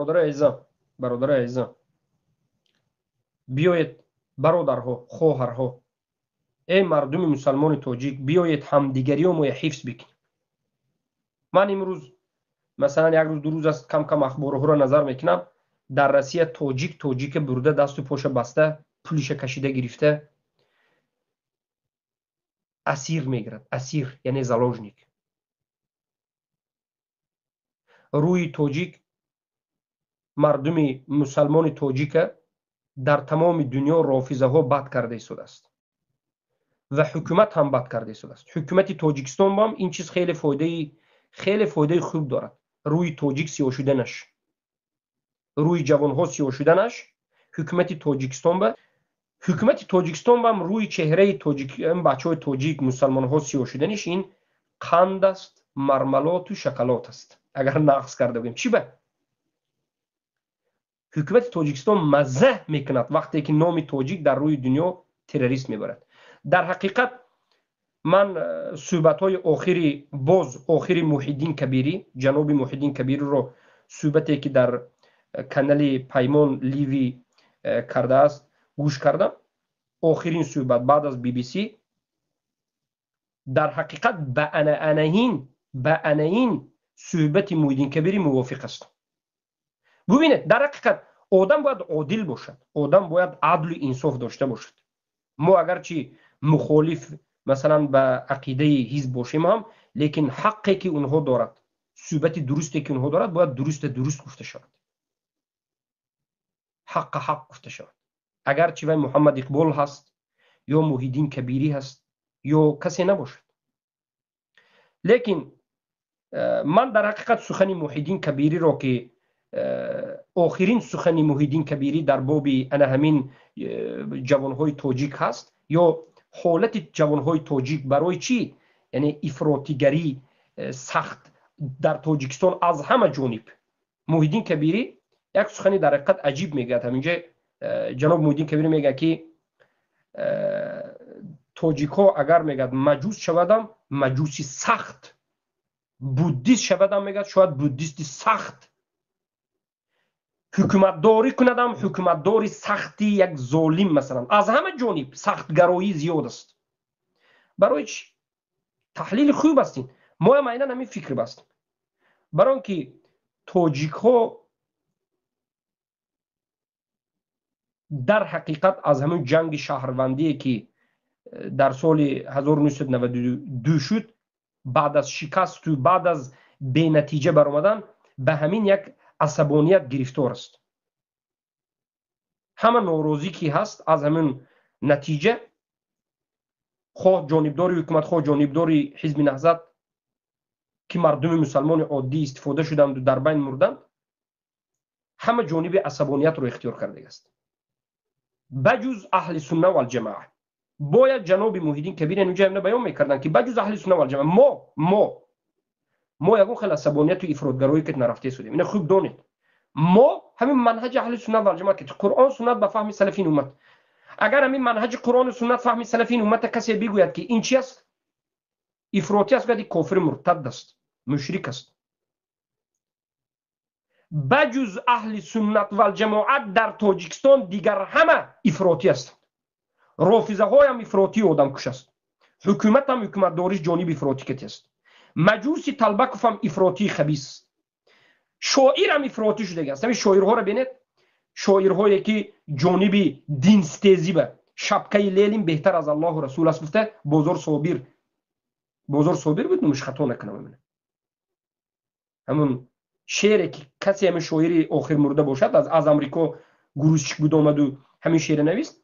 Бародарои азизам, бародарои азизам, биёед, бародарҳо, хоҳарҳо, эй мардуми мусалмони тоҷик, биёед ҳамдигариёмоя ҳифз бикунем. Ман имрӯз, масалан, як рӯз, 2 рӯз аст, кам кам ахборҳоро назар мекунам. Дар Россия тоҷик тоҷика бурда, дасту поша баста, пулиша кашида гирифта, асир мегирад. Асир, яъне заложник. Рӯи тоҷик, мардуми мусалмони тоҷика дар тамоми дунё рофизаҳо бад карда истодааст ва ҳукумат ҳам бад карда истодааст. Ҳукумати Тоҷикистон бам ин чиз хеле фоидаи хуб дорад. Рӯи тоҷик сиёҳ шуданаш, рӯи ҷавонҳо сиёҳ шуданаш ҳукумати Тоҷикистон бам рӯи чеҳраи тоҷик, бачаҳои тоҷик, мусалмонҳо сиёҳ шуданиш ин қанд аст, мармалоту шоколад аст, агар нақс карда гӯем. Чӣ ба ҳукумати Тоҷикистон мазза мекунад, вақте ки номи тоҷик дар рӯи дунё террорист мебарад? Дар ҳақиқат, ман суҳбатҳои охири, боз охири Муҳиддин Кабирӣ, ҷаноби Муҳиддин Кабириро, суҳбате ки дар канали Паймон Ливи кардааст, гӯш кардам. Охирин суҳбат баъд аз BBC. Дар ҳақиқат, ба анаин суҳбати Муҳиддин Кабирӣ мувофиқ аст. Бубинед, дар ҳақиқат одам бояд одил бошад, одам бояд адлу инсоф дошта бошад. Мо агарчи мухолиф, масалан, ба ақидаи ҳизб бошем ҳам, лекин ҳаққе ки онҳо дорад, суҳбати дурусте ки онҳо дорад, бояд дуруста дуруст гуфта шавад, ҳаққа ҳақ гуфта шавад, агарчи вай Муҳаммад Иқбол ҳаст ё Муҳиддин Кабирӣ ҳаст ё касе набошад. Лекин ман дар ҳақиқат сухани Муҳиддин Кабириро, ки охирин сухани Муҳиддин Кабирӣ дар боби ана ҳамин ҷавонҳои тоҷик ҳаст ё ҳолати ҷавонҳои тоҷик, барои чӣ, яъне ифротигарӣ сахт дар Тоҷикистон аз ҳама ҷониб, Муҳиддин Кабирӣ як сухани дар ҳақиқат аҷиб мегӯяд. Ҳаминҷа ҷаноб Муҳиддин Кабирӣ мегӯяд, ки тоҷикҳо агар, мегӯяд, маҷус шавадам, маҷуси сахт, буддист шавадам, мегӯяд, шояд буддисти сахт, ҳукуматдорӣ кунадам, ҳукуматдори сахти як золим. Масалан, аз ҳама ҷониб сахтгароӣ зиёд аст. Барои чӣ? Таҳлили хуб аст ин. Моям айнан ҳамин фикр бастем, барои он ки тоҷикҳо дар ҳақиқат аз ҳамин ҷанги шаҳрвандие, ки дар соли 1992 шуд, баъд аз шикасту баъд аз бенатиҷа баромадан, ба ҳамин як асабоният гирифтор аст. Ҳама норозӣ ки ҳаст аз ҳамин натиҷа, хоҳ ҷонибдори ҳукумат, хоҳ ҷонибдори ҳизби Наҳзат, ки мардуми мусалмони оддӣ истифода шуданду дар байн мурданд, ҳама ҷониби асабониятро ихтиёр кардагааст, ба ҷуз аҳли сунна валҷамоа. Бояд ҷаноби Муҳиддин Кабир инҷа ҳамина баён мекарданд, ки ба ҷуз аҳли сунна валҷамоа мо ягон хел асабонияту ифротгароӣ ки нарафта истодем. Ина хуб донед, мо ҳамин манҳаҷи аҳли суннат валҷамоат, ки Қуръон, суннат ба фаҳми салафин уммат. Агар ҳамин манҳаҷи Қуръону суннат, фаҳми салафин уммата касе бигӯяд, ки ин чи аст, ифротӣ аст, гӯяд, кофири муртад аст, мушрик аст. Ба ҷуз аҳли суннат валҷамоат дар Тоҷикистон дигар ҳама ифротӣ ҳастанд. Рофизаҳоям ифротии одамкуш аст, ҳукуматам, ҳукуматдориш ҷониби ифротӣ кати аст, маҷуси Талбаковам ифротии хабис, шоирам ифротӣ шудагӣ аст. Ҳамин шоирҳоро бинед, шоирҳое ки ҷониби динстезӣ ба шапкаи Ленин беҳтар аз Аллоҳу Расул аст гуфта, Бозор Собир, Бозор Собир буд номаш, хато накунам, ҳамун шере ки касе ҳамин шоири охир мурда бошад, аз Амрико грузчик буд, омаду ҳамин шере навист.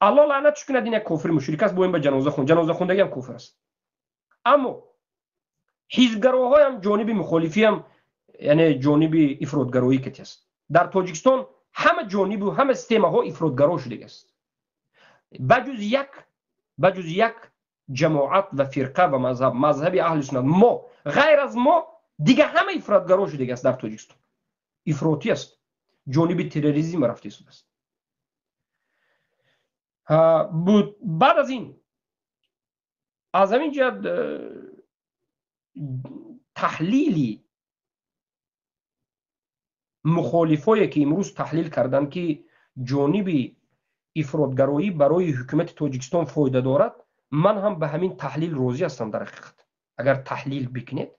Аллоҳ лаънатш кунад, ин як кофири мушрик аст. Бо ин ба ҷаноза хун, ҷаноза хундагиам кофир аст. Аммо ҳизбгароҳоям ҷониби мухолифиам, яъне ҷониби ифротгароӣ кати аст. Дар Тоҷикистон ҳама ҷонибу ҳама системаҳо ифротгаро шудагӣ аст, ба ҷуз як ҷамоат ва фирқа ва мазҳаб, мазҳаби аҳли суннат. Мо, ғайр аз мо, дигар ҳама ифротгаро шудагӣ аст. Дар Тоҷикистон ифротӣ аст, ҷониби терроризм рафта истодааст. Буд. Баъд аз ин, аз ҳамин ҷиҳат таҳлили Мухолифое ки имрӯз таҳлил карданд, ки ҷониби ифротгароӣ барои ҳукумати Тоҷикистон фоида дорад, ман ҳам ба ҳамин таҳлил розӣ ҳастам. Дар ҳақиқат, агар таҳлил бикунед,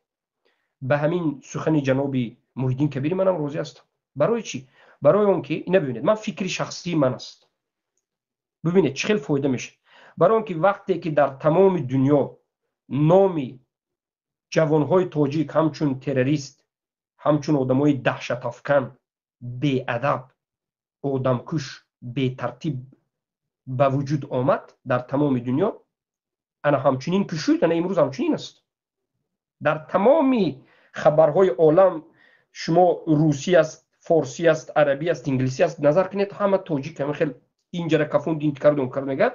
ба ҳамин сухани ҷаноби Муҳиддин Кабири манам розӣ ҳастам. Барои чӣ? Барои он ки ина бибинед, ман фикри шахсии ман аст. Бибинед, чӣ хел фоида мешавад. Барои он ки вақте ки дар тамоми дунё номи ҷавонҳои тоҷик ҳамчун террорист, ҳамчун одамои даҳшатафкан, беадаб, одамкуш, бетартиб ба вуҷуд омад дар тамоми дунё, ана ҳамчунин ки шуд, ана имрӯз ҳамчунин аст. Дар тамоми хабарҳои олам, шумо русӣ аст, форсӣ аст, арабӣ аст, инглисӣ аст, назар кунед, ҳама тоҷик ҳама хел инҷара кафун дин кард, он кард мегӯяд.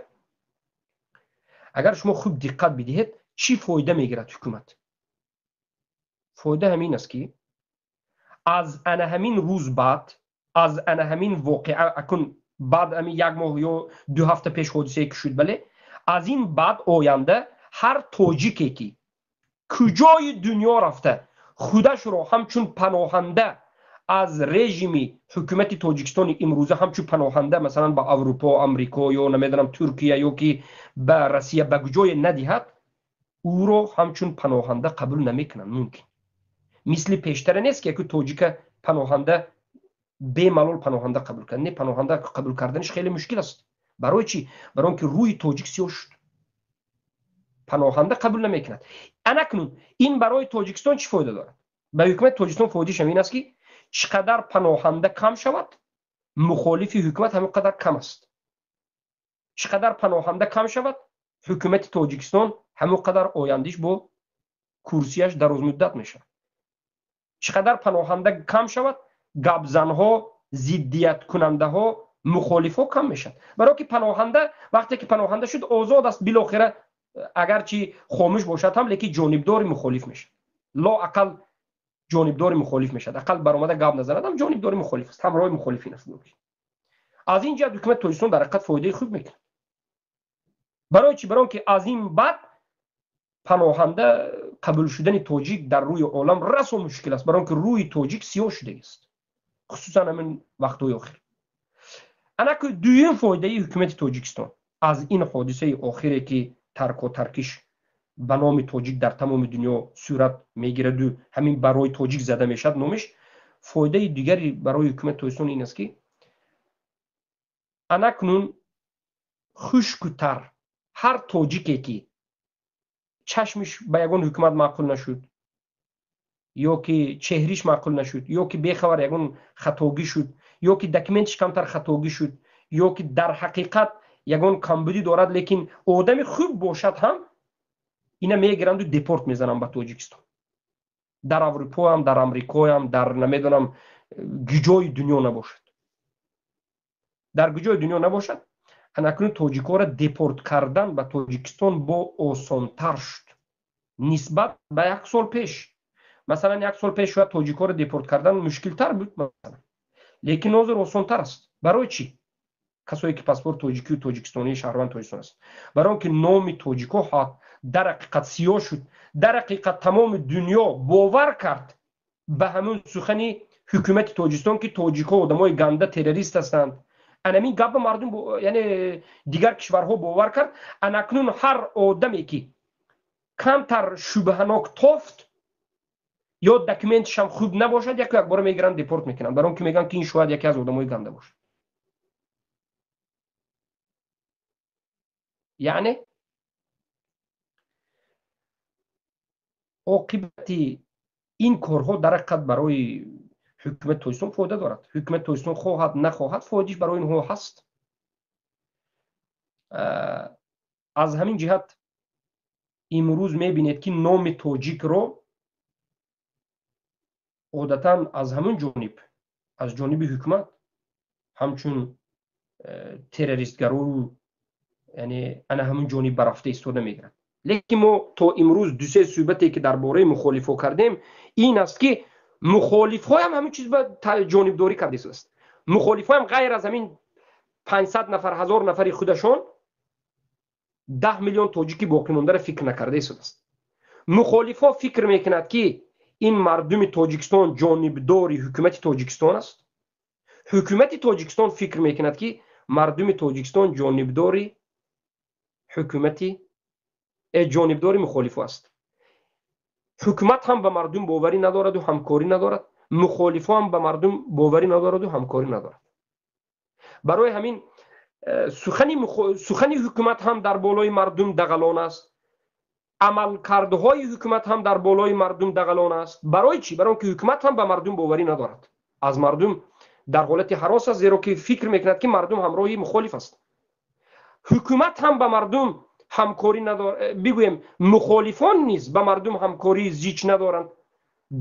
Агар шумо хуб диққат бидиҳед, чӣ фоида мегирад ҳукумат? Фоида ҳамин аст, ки аз ана ҳамин рӯз баъд, аз ана ҳамин воқеа, акун баъд ҳамин як моҳ ё 2 ҳафта пеш ҳодисае ки шуд, бале, аз ин баъд оянда ҳар тоҷике ки куҷои дунё рафта, худашро ҳамчун паноҳанда аз режими ҳукумати Тоҷикистони имрӯза, ҳамчун паноҳанда, масалан, ба Аврупо, Амрико ё намедонам, Туркия ё ки ба Россия, ба куҷое надиҳад, ӯро ҳамчун паноҳанда қабул намекунанд. Мумкин мисли пештара нест, ки яку тоҷика паноҳанда бемалол паноҳанда қабул кард. Не, паноҳанда қабул карданиш хеле мушкил аст. Барои чӣ? Барои он ки рӯи тоҷик сиёҳ шуд, паноҳанда қабул намекунад. Анакнун ин барои Тоҷикистон чӣ фоида дорад? Ба ҳукумати Тоҷикистон фоидааш ҳамин аст, ки чӣ қадар паноҳанда кам шавад, мухолифи ҳукумат ҳамин қадар кам аст. Чӣ қадар паноҳанда кам шавад, ҳукумати Тоҷикистон ҳамон қадар ояндиш бо курсияш дарозмуддат мешавад. Чӣ қадар паноҳанда кам шавад, гапзанҳо, зиддияткунандаҳо, мухолифҳо кам мешавад. Барое ки паноҳанда вақте ки паноҳанда шуд, озод аст. Билохира агарчи хомӯш бошад ҳам, лекин ҷонибдори мухолиф мешавад, лоақал ҷонибдори мухолиф мешавад. Ақал баромада гап назанад ҳам, ҷонибдори мухолиф аст, ҳамроҳи мухолифин аст. Аз ин ҷиҳат ҳукумати Тоҷикистон дар ҳақиқат фоидаи хуб мекунад. Барои чӣ? Барои он ки аз ин баъд паноҳанда қабул шудани тоҷик дар рӯи олам расо мушкил аст, барои он ки рӯи тоҷик сиёҳ шудагист, хусусан ҳамин вақтҳои охир. Анаку дуюм фоидаи ҳукумати Тоҷикистон аз ин ҳодисаи охире, ки таркотаркиш ба номи тоҷик дар тамоми дунё сурат мегираду ҳамин барои тоҷик зада мешавад номиш, фоидаи дигари барои ҳукумати Тоҷикистон ин аст, ки анакнун хушкутар ҳар тоҷике ки чашмиш ба ягон ҳукумат маъқул нашуд, ё ки чеҳриш маъқул нашуд, ё ки бехабар ягон хатогӣ шуд, ё ки документиш камтар хатогӣ шуд, ё ки дар ҳақиқат ягон камбудӣ дорад, лекин одами хуб бошад ҳам, ина мегиранду депорт мезананд ба Тоҷикистон. Дар Аврупоам, дар Амрикоям, дар намедонам гуҷои дунё набошад, дар гуҷои дунё набошад, анакнун тоҷикҳоро депорт кардан ба Тоҷикистон бо осонтар шуд нисбат ба як сол пеш. Масалан, як сол пеш шояд тоҷикҳоро депорт кардан мушкилтар буд, лекин ҳозир осонтар аст. Барои чӣ? Касое ки паспорт тоҷикию тоҷикистонии, шаҳрванд Тоҷикистон аст, барои он ки номи тоҷикҳо дар ҳақиқат сиёҳ шуд. Дар ҳақиқат тамоми дунё бовар кард ба ҳамун сухани ҳукумати Тоҷикистон, ки тоҷикҳо одамои ганда, террорист ҳастанд. Анамин гапа мардум, яъне дигар кишварҳо бовар кард. Анакнун ҳар одаме ки камтар шубҳанок тофт ё документишам хуб набошад, яку якбора мегиранд, депорт мекунанд, барои он ки мегӯянд, ки ин шояд яке аз одамои ганда бошад. Яъне оқибати ин корҳо дар ҳақиқат барои ҳукумати Тоҷикистон фоида дорад. Ҳукумати Тоҷикистон хоҳад, нахоҳад, фоидиш барои инҳо ҳаст. Аз ҳамин ҷиҳат имрӯз мебинед, ки номи тоҷикро одатан аз ҳамун ҷониб, аз ҷониби ҳукумат, ҳамчун террористгару, яъне ана ҳамун ҷониб барафта истода мегирад. Лекин мо то имрӯз дусе суҳбате ки дар бораи мухолифҳо кардем, ин аст, ки мухолифҳоям ҳамин чиз ба ҷонибдорӣ карда истодааст. Мухолифҳоям ғайр аз ҳамин 500 нафар, 1000 нафари худашон, 10 миллион тоҷики боқимондаро фикр накарда истодааст. Мухолифҳо фикр мекунад, ки Ин мардуми Тоҷикистон ҷонибдори ҳукумати Тоҷикистон аст. Ҳукумати Тоҷикистон фикр мекунад, ки мардуми Тоҷикистон ҷонибдори ҳукумати ҷонибдори мухолифо аст. Ҳукумат ҳам ба мардум боварӣ надораду ҳамкорӣ надорад, мухолифо ҳам ба мардум боварӣ надораду ҳамкорӣ надорад. Барои ҳамин сухани ҳукумат ҳам дар болои мардум дағалон аст, амалкардҳои ҳукумат ҳам дар болои мардум дағалон аст. Барои чӣ? Барои он ки ҳукумат ҳам ба мардум боварӣ надорад, аз мардум дар ҳолати ҳарос аст, зеро ки фикр мекунад, ки мардум ҳамроҳи мухолиф аст. Ҳукумат ҳам ба мардум ҳамкорӣ надорад, бигӯем, мухолифон низ ба мардум ҳамкории зич надоранд,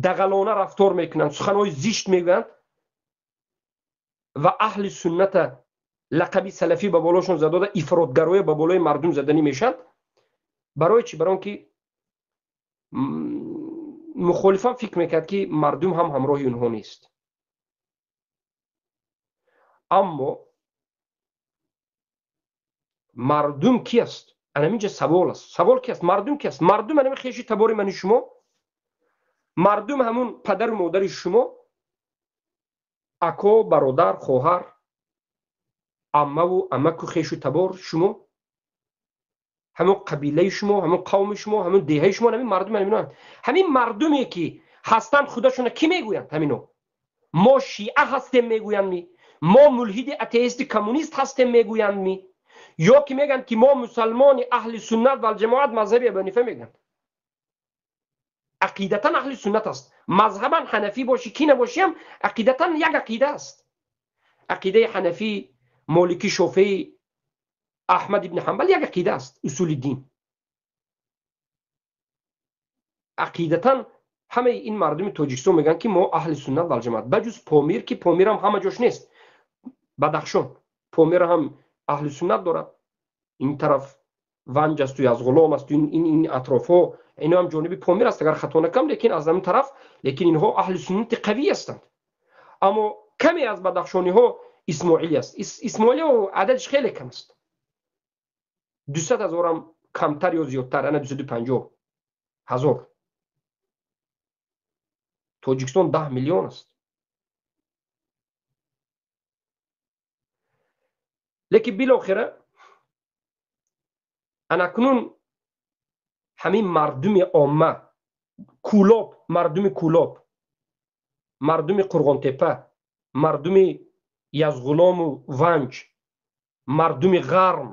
дағалона рафтор мекунанд, суханҳои зишт мегӯянд ва аҳли сунната лақаби салафӣ ба болошон задода, ифротгароя ба болои мардум заданӣ мешаванд. Барои чӣ? Барои он ки мухолифан фикр мекард, ки мардум ҳам ҳамроҳи онҳо нест. Аммо мардум ки аст? Анаминҷа савол аст. Савол ки аст? Мардум ки аст? Мардум анами хеши табори мани шумо, мардум ҳамун падару модари шумо, ако, бародар, хоҳар, аммаву амаку, хешу табор шумо, ҳамон қабилаи шумо, ҳамон қавми шумо, ҳамон деҳаи шумо, ҳамин мардум ҳаминоанд. Ҳамин мардуме ки ҳастанд, худашона кӣ мегӯянд? Ҳамино мо шиа ҳастем мегӯянд ми? Мо мулҳиди атеисти коммунист ҳастем мегӯянд ми? Ё ки мегӯянд, ки мо мусалмони аҳли суннат валҷамоат, мазҳаби Абу Ҳанифа мегӯянд? Ақидатан аҳли суннат аст, мазҳабан ҳанафӣ бошӣ, ки набошиам, ақидатан як ақида аст. Ақидаи ҳанафӣ, моликӣ, шофеӣ, Аҳмад ибн Ҳанбал як ақида аст, усули дин. Ақидатан ҳамаи ин мардуми Тоҷикистон мегӯянд, ки мо аҳли суннат валҷамоат, ба ҷуз Помир, ки Помирам ҳама ҷош нест. Бадахшон, Помир ҳам аҳли суннат дорад, ин тараф Ванҷ асту Язғулом асту ин атрофҳо, ино ҳам ҷониби Помир аст, агар хато накам, лекин аз ҳамин тараф, лекин инҳо аҳли суннати қавӣ ҳастанд. Аммо каме аз бадахшониҳо исмоилӣ аст. Исмоилиҳо ададиш хеле кам аст, 200 ҳазорам камтар ё зиёдтар, ана 250 000. Тоҷикистон 10 миллион аст. Лекин билохира анакнун ҳамин мардуми омма, Кӯлоб, мардуми Кӯлоб, мардуми Қурғонтепа, мардуми Язғулому Ванҷ, мардуми Ғарм,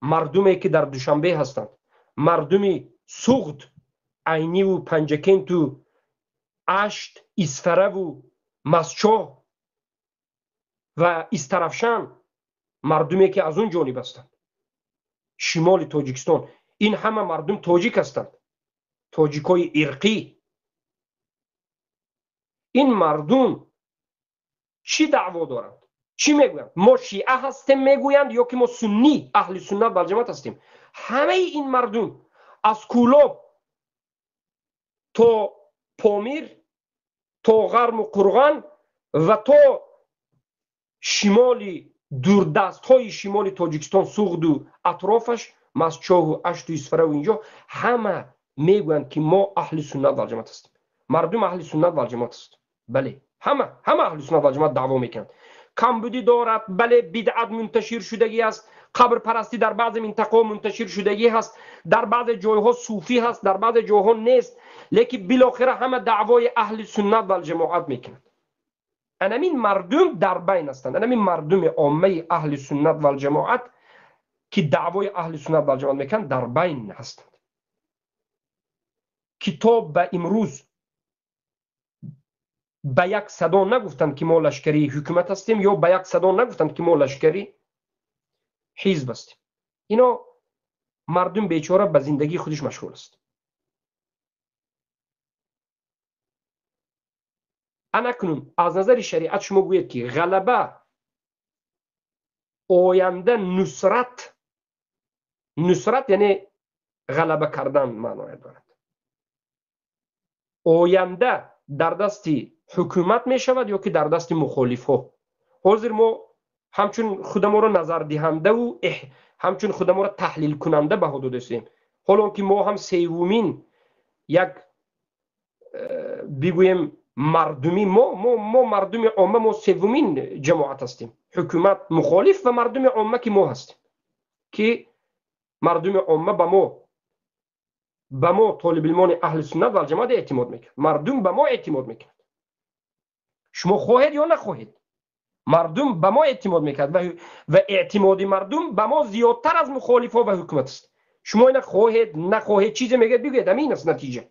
мардуме ки дар Душанбе ҳастанд, мардуми Суғд, Айниву Панҷакенту Ашт, Исфараву Мастчоҳ ва Истарафшан, мардуме ки аз он ҷониб ҳастанд, шимоли Тоҷикистон, ин ҳама мардум тоҷик ҳастанд, тоҷикҳои ирқӣ. Ин мардум чӣ даъво доранд? Чӣ мегӯянд? Мо шиа ҳастем мегӯянд ё ки мо суннӣ, аҳли суннат валҷамоат ҳастем? Ҳамаи ин мардум аз Кӯлоб то Помир, то Ғарму Қурған ва то шимоли дурдастҳои шимоли Тоҷикистон, Суғду атрофаш, Мастчоҳу Ашту Исфараву инҷо, ҳама мегӯянд, ки мо аҳли суннат валҷамоат ҳастем. Мардум аҳли суннат валҷамоат аст, бале, ҳама аҳли суннат валҷамоат даъво мекунанд. Камбудӣ дорад, бале, бидъат мунташир шудагӣ аст, қабрпарастӣ дар баъзе минтақаҳо мунташир шудагӣ ҳаст, дар баъзе ҷойҳо суфӣ ҳаст, дар баъзе ҷойҳо нест, лекин билохира ҳама даъвои аҳли суннат валҷамоат мекунад. Анамин мардум дар байн ҳастанд. Анамин мардуми оммаи аҳли суннат валҷамоат, ки даъвои аҳли суннат валҷамоат мекунанд, дар байн ҳастанд, ки то ба имрӯз ба як садо нагуфтанд, ки мо лашкари ҳукумат ҳастем, ё ба як садо нагуфтанд, ки мо лашкари ҳизб ҳастем. Ино мардум бечора ба зиндагии худиш машғул аст. Анакнун аз назари шариат шумо гӯед, ки ғалаба оянда, нусрат, нусрат яъне ғалаба кардан маъноя дорад, оянда дар дасти ҳукумат мешавад ё ки дар дасти мухолифҳо? Ҳозир мо ҳамчун худаморо назардиҳандаву ҳамчун худаморо таҳлилкунанда баҳо додастем, ҳоло ки мо ҳам севумин як бигӯем мардумӣ, мо мардуми омма, мо севумин ҷамоат ҳастем. Ҳукумат, мухолиф ва мардуми омма ки мо ҳастем, ки мардуми омма ба мо толибилмони аҳли суннат вал ҷамоат эътимод мекунад. Мардум ба мо эътимод мекунад. Шумо хоҳед ё нахоҳед, мардум ба мо эътимод мекунад ва эътимоди мардум ба мо зиёдтар аз мухолифҳо ва ҳукумат аст. Шумо ина хоҳед нахоҳед, чизе мегӯед бигӯед, ҳамин аст натиҷа.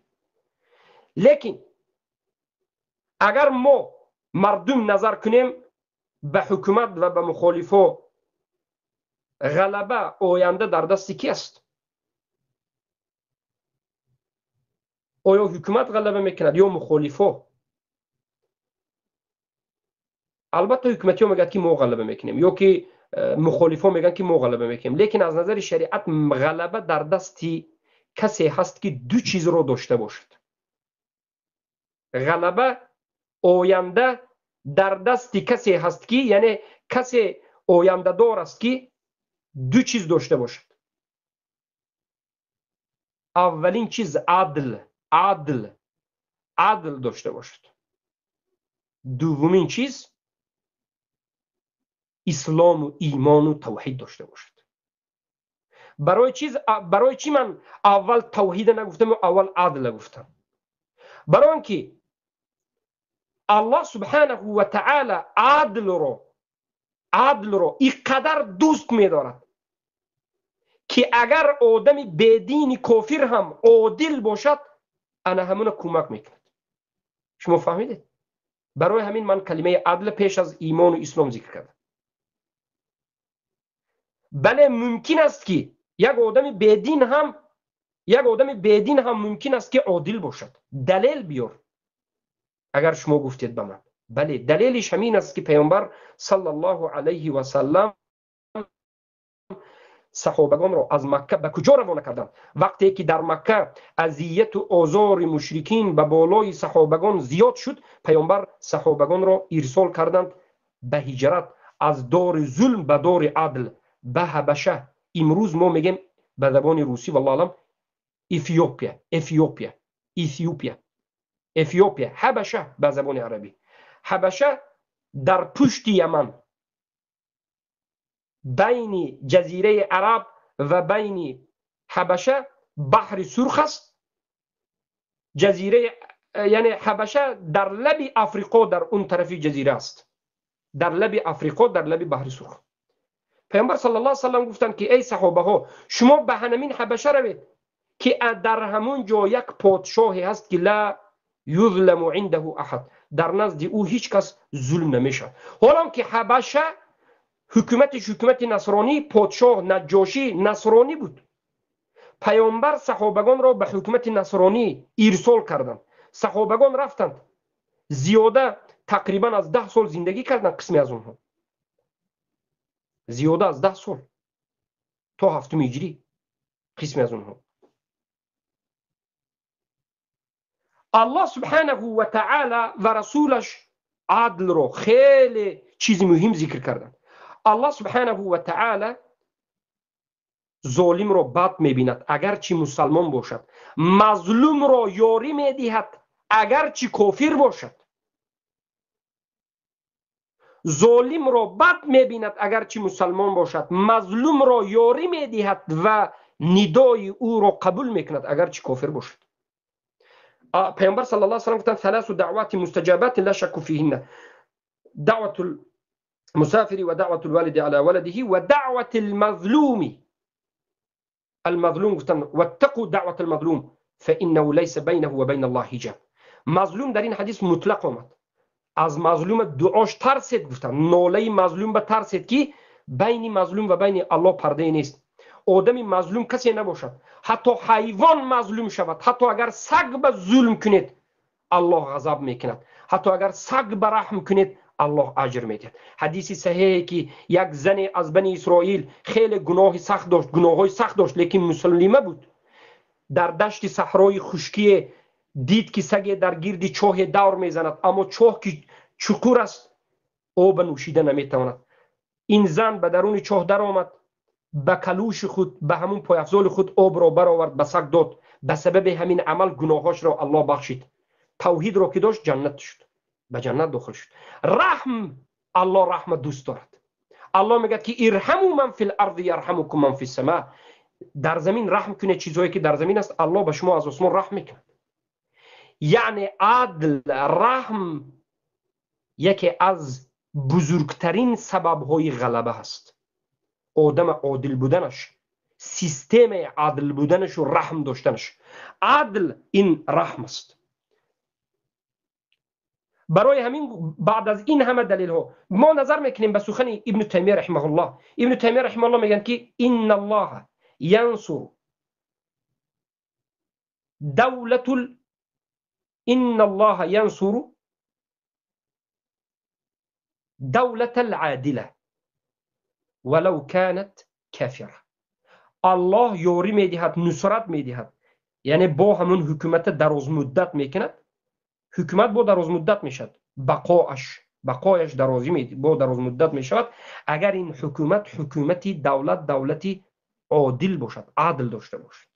Лекин агар мо мардум назар кунем ба ҳукумат ва ба мухолифҳо, ғалаба оянда дар дасти ки аст? Оё ҳукумат ғалаба мекунад ё мухолифҳо? Албатта ҳукуматиҳо мегӯяд ки мо ғалаба мекунем, ё ки мухолифҳо мегӯянд ки мо ғалаба мекунем. Лекин аз назари шариат ғалаба дар дасти касе ҳаст ки ду чизро дошта бошад. Ғалаба оянда дар дасти касе ҳаст ки, яъне касе ояндадор аст ки ду чиз дошта бошад. Аввалин чиз адл, адл, адл дошта бошад. Дуввумин чиз ислому имону тавҳид дошта бошад. Барои чӣ ман аввал тавҳида нагуфтам ва аввал адла гуфтам? Барои он ки Аллоҳ субҳанаҳу ва таъала адлро инқадар дӯст медорад ки агар одами бедини кофир ҳам одил бошад, ана ҳамуна кӯмак мекунад. Шумо фаҳмидед? Барои ҳамин ман калимаи адл пеш аз имону ислом зикр кардам. Бале, мумкин аст ки як одами бедин ҳам мумкин аст ки одил бошад. Далел биёр. Агар шумо гуфтед ба ман, бале, далелиш ҳамин аст ки паёмбар саллаллоҳу алайҳи васаллам саҳобагонро аз Макка ба куҷо равона карданд? Вақте ки дар Макка азияту озори мушрикин ба болои саҳобагон зиёд шуд, паёмбар саҳобагонро ирсол карданд ба ҳиҷрат аз дори зулм ба дори адл, ба Ҳабаша. Имрӯз мо мегем ба забони русӣ, валлоҳу аълам, Эфиопия, Эфиопия, Эфиопия, Эфиопия, Ҳабаша ба забони арабӣ. Ҳабаша дар пушти Яман, байни ҷазираи Араб ва байни Ҳабаша баҳри Сурх аст. Ҷазираи, яъне Ҳабаша дар лаби Африқо, дар он тарафи ҷазира аст, дар лаби Африқо, дар лаби баҳри Сурх. Паёмбар саллаллоҳу алайҳи васаллам гуфтанд ки эй саҳобаҳо, шумо ба ҳамин Ҳабаша равед ки дар ҳамон ҷо як подшоҳе ҳаст ки ла юзламу индаҳу аҳад, дар назди ӯ ҳеҷ кас зулм намешавад. Ҳолон ки Ҳабаша ҳукуматиш ҳукумати насронӣ, подшоҳ Наҷошӣ насронӣ буд. Паёмбар саҳобагонро ба ҳукумати насронӣ ирсол карданд. Саҳобагон рафтанд, зиёда тақрибан аз 10 сол зиндагӣ карданд, қисме аз онҳо зиёда аз 10 сол то ҳафтуми ҳиҷрӣ, қисме аз онҳо. Аллоҳ субҳанаҳу ва таъала ва расулаш адлро хеле чизи муҳим зикр карданд. Аллоҳ субҳанаҳу ва таъала золимро бад мебинад агарчи мусалмон бошад, мазлумро ёрӣ медиҳад агарчи кофир бошад. Золимро бад мебинад агарчи мусалмон бошад, мазлумро ёрӣ медиҳад ва нидои ӯро қабул мекунад агарчи кофир бошад. Паёмбар саллаллоҳу алайҳи васаллам гуфтанд: саласу даъвати мустаҷабати ла шакку фиҳинна, даъвату المسافر ودعوة الوالد على ولده ودعوة المظلوم. المظلوم واتقوا دعوة المظلوم فإنه ليس بينه وبين الله حجاب. مظلوم در این حدیث مطلق آمد. از مظلوم دعاش ترسید گفتن، ناله مظلوم به ترسید که بین مظلوم و بین الله پرده نیست. آدم مظلوم کسی نباشد، حتی حیوان مظلوم شود، حتی اگر سگ به ظلم کنید الله غضب میکند، حتی اگر سگ به رحم کنید الله اجر میدهد. حدیث صحیحه که یک زن از بنی اسرائیل خیلی گناه سخت داشت، گناه‌های سخت داشت، لیکن مسلمه بود. در دشت صحرای خشکی دید که سگ در گرد چاه دور میزند، اما چاه که چقور است آب نوشیده نمیتواند. این زن به درون چاه در آمد، به کلوش خود، به همون پایافزال خود آب را برآورد، به سگ داد. به سبب همین عمل گناهاش را الله بخشید. Тавҳидро ки дошт, ҷаннат шуд, ба ҷаннат дохил шуд. Раҳм, Аллоҳ раҳма дӯст дорад. Аллоҳ мегӯяд ки ирҳаму ман фил арзи ярҳамукум ман фис сама. Дар замин раҳм кунед, чизҳое ки дар замин аст, Аллоҳ ба шумо аз осмон раҳм мекунад. Яъне адл, раҳм яке аз бузургтарин сабабҳои ғалаба ҳаст. Одам одил буданаш, системаи адл буданашу раҳм доштанаш. Адл ин раҳм аст. Барои ҳамин баъд аз ин ҳама далелҳо мо назар мекунем ба сухани Ибну Таймия раҳимаҳуллоҳ. Ибну Таймия раҳимаҳуллоҳ мегӯянд ки инна Аллоҳа янсур давлатул инна Аллоҳа янсуру давлатал адила валав канат кафира. Аллоҳ ёрӣ медиҳад, нусрат медиҳад, яъне бо ҳамон ҳукумата дарозмуддат мекунад. Ҳукумат бо дарозмуддат мешавад, бақояш дарозӣ бо дарозмуддат мешавад, агар ин ҳукумат ҳукумати давлат, давлати одил бошад, адл дошта бошад.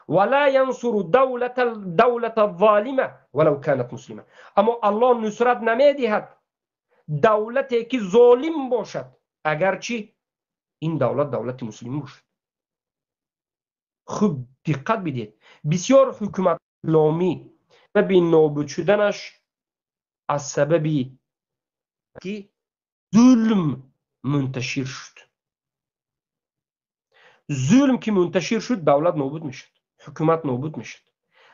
Вала янсуру давлата золима валав канат муслима. Аммо Аллоҳ нусрат намедиҳад давлате ки золим бошад, агарчи ин давлат давлати муслим бошад. Хуб диққат бидиҳед, бисёр ҳукумат исломӣ сабаби нобуд шуданаш аз сабаби ки зулм мунташир шуд. Зулм ки мунташир шуд, давлат нобуд мешуд, ҳукумат нобуд мешуд.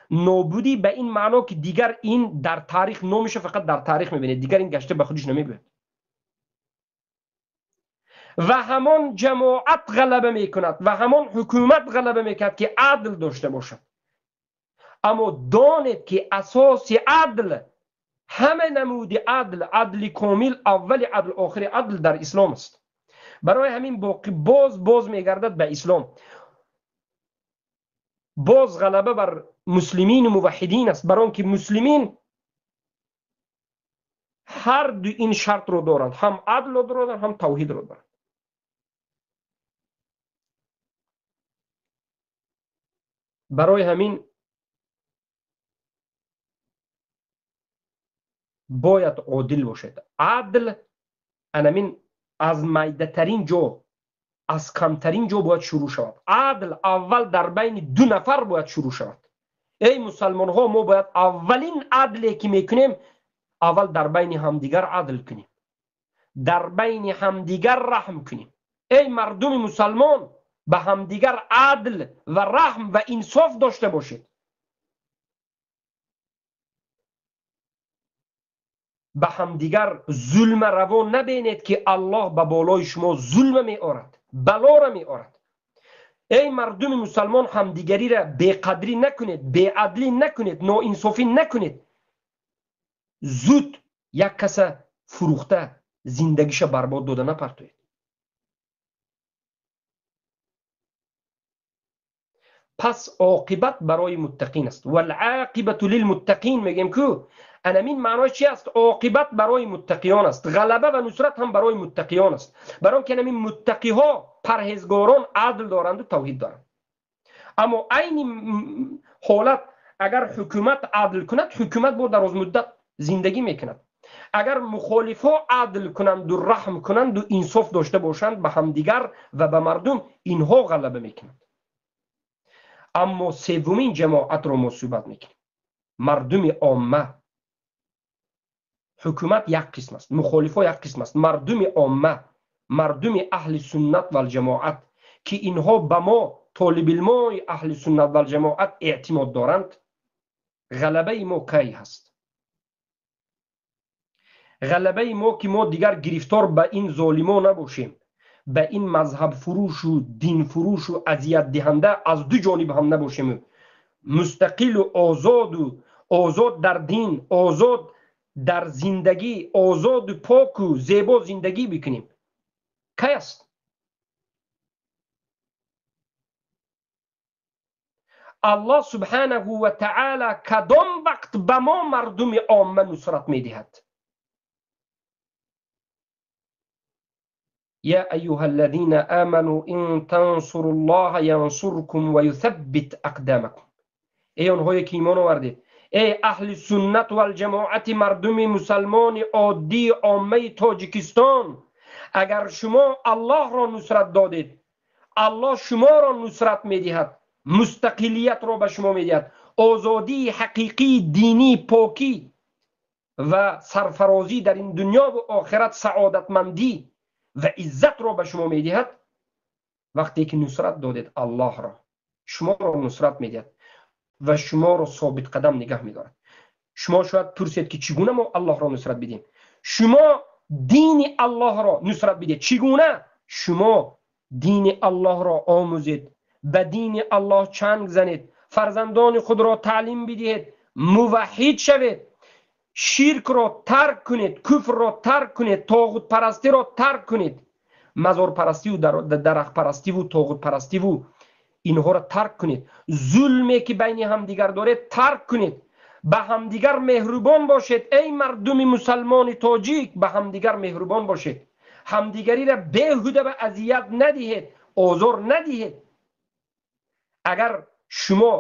Нобудӣ ба ин маъно ки дигар ин дар таърих номеша фақат дар таърих мебинед, дигар ин гашта ба худиш намебинад. Ва ҳамон ҷамоат ғалаба мекунад ва ҳамон ҳукумат ғалаба мекунад ки адл дошта бошад. Аммо донед ки асоси адл, ҳама намуди адл, адли комил, аввали адл, охири адл дар ислом аст. Барои ҳамин боқӣ боз мегардад ба ислом. Боз ғалаба бар муслимину муваҳҳидин аст, бар он ки муслимин ҳар ду ин шартро доранд, ҳам адлро доранд, ҳам тавҳидро доранд. Барои ҳамин бояд одил бошед. Адл анамин аз майдатарин ҷо, аз камтарин ҷо бояд шурӯъ шавад. Адл аввал дар байни ду нафар бояд шурӯъ шавад. Эй мусалмонҳо, мо бояд аввалин адле ки мекунем, аввал дар байни ҳамдигар адл кунем, дар байни ҳамдигар раҳм кунем. Эй мардуми мусалмон, ба ҳамдигар адл ва раҳм ва инсоф дошта бошед. Ба ҳамдигар зулма раво набинед ки Аллоҳ ба болои шумо зулма меорад, балора меорад. Эй мардуми мусалмон, ҳамдигариро беқадрӣ накунед, беадлӣ накунед, ноинсофӣ накунед. Зуд як каса фурӯхта зиндагиша барбод дода напартоед. Пас оқибат барои муттақин аст. Валъоқибату лилмуттақин мегӯем ку анамин маънои чи аст? Оқибат барои муттақиён аст, ғалаба ва нусрат ҳам барои муттақиён аст. Барои он ки анамин муттақиҳо парҳезгорон адл доранду тавҳид доранд. Аммо айни ҳолат агар ҳукумат адл кунад, ҳукумат бо дарозмуддат зиндагӣ мекунад. Агар мухолифҳо адл кунанду раҳм кунанду инсоф дошта бошанд ба ҳамдигар ва ба мардум, инҳо ғалаба мекунанд. Аммо севумин ҷамоатро мо суҳбат мекунем, мардуми омма. Ҳукумат як қисм аст, мухолифҳо як қисм аст, мардуми омма, мардуми аҳли суннат валҷамоат ки инҳо ба мо толибилмои аҳли суннат валҷамоат эътимод доранд. Ғалабаи мо кай ҳаст? Ғалабаи мо ки мо дигар гирифтор ба ин золимо набошем, ба ин мазҳабфурӯшу динфурӯшу азиятдиҳанда аз ду ҷониб ҳам набошем, мустақилу озоду озод дар дин, озод дар зиндагӣ, озоду поку зебо зиндагӣ бикунем. Кай аст? Аллоҳ субҳанаҳу ва таъала кадом вақт ба мо мардуми омма нусрат медиҳад? يا أيها الذين آمنوا إن تنصروا الله ينصركم ويثبت أقدامكم. ای آنهایی که ایمان آوردید، Эй аҳли суннат валҷамоати, мардуми мусалмони оддии оммаи Тоҷикистон, агар шумо Аллоҳро нусрат додед, Аллоҳ шуморо нусрат медиҳад, мустақилиятро ба шумо медиҳад, озодии ҳақиқии динӣ, покӣ ва сарфарозӣ дар ин дунё ва охират, саодатмандӣ ва иззатро ба шумо медиҳад. Вақте ки нусрат додед Аллоҳро, шуморо нусрат медиҳад ва шуморо собитқадам нигаҳ медорад. Шумо шояд пурсед, ки чӣ гуна мо Аллоҳро нусрат бидиҳем? Шумо дини Аллоҳро нусрат бидиҳед. Чӣ гуна? Шумо дини Аллоҳро омӯзед, ба дини Аллоҳ чанг занед, фарзандони худро таълим бидиҳед, муваҳҳид шавед, ширкро тарк кунед, куфрро тарк кунед, тоғутпарастиро тарк кунед, мазорпарастиву дарахтпарастиву тоғутпарастиву инҳоро тарк кунед, зулме ки байни ҳамдигар доред тарк кунед, ба ҳамдигар меҳрубон бошед. Эй мардуми мусалмони тоҷик, ба ҳамдигар меҳрубон бошед, ҳамдигариро беҳуда ба азият надиҳед, озор надиҳед. Агар шумо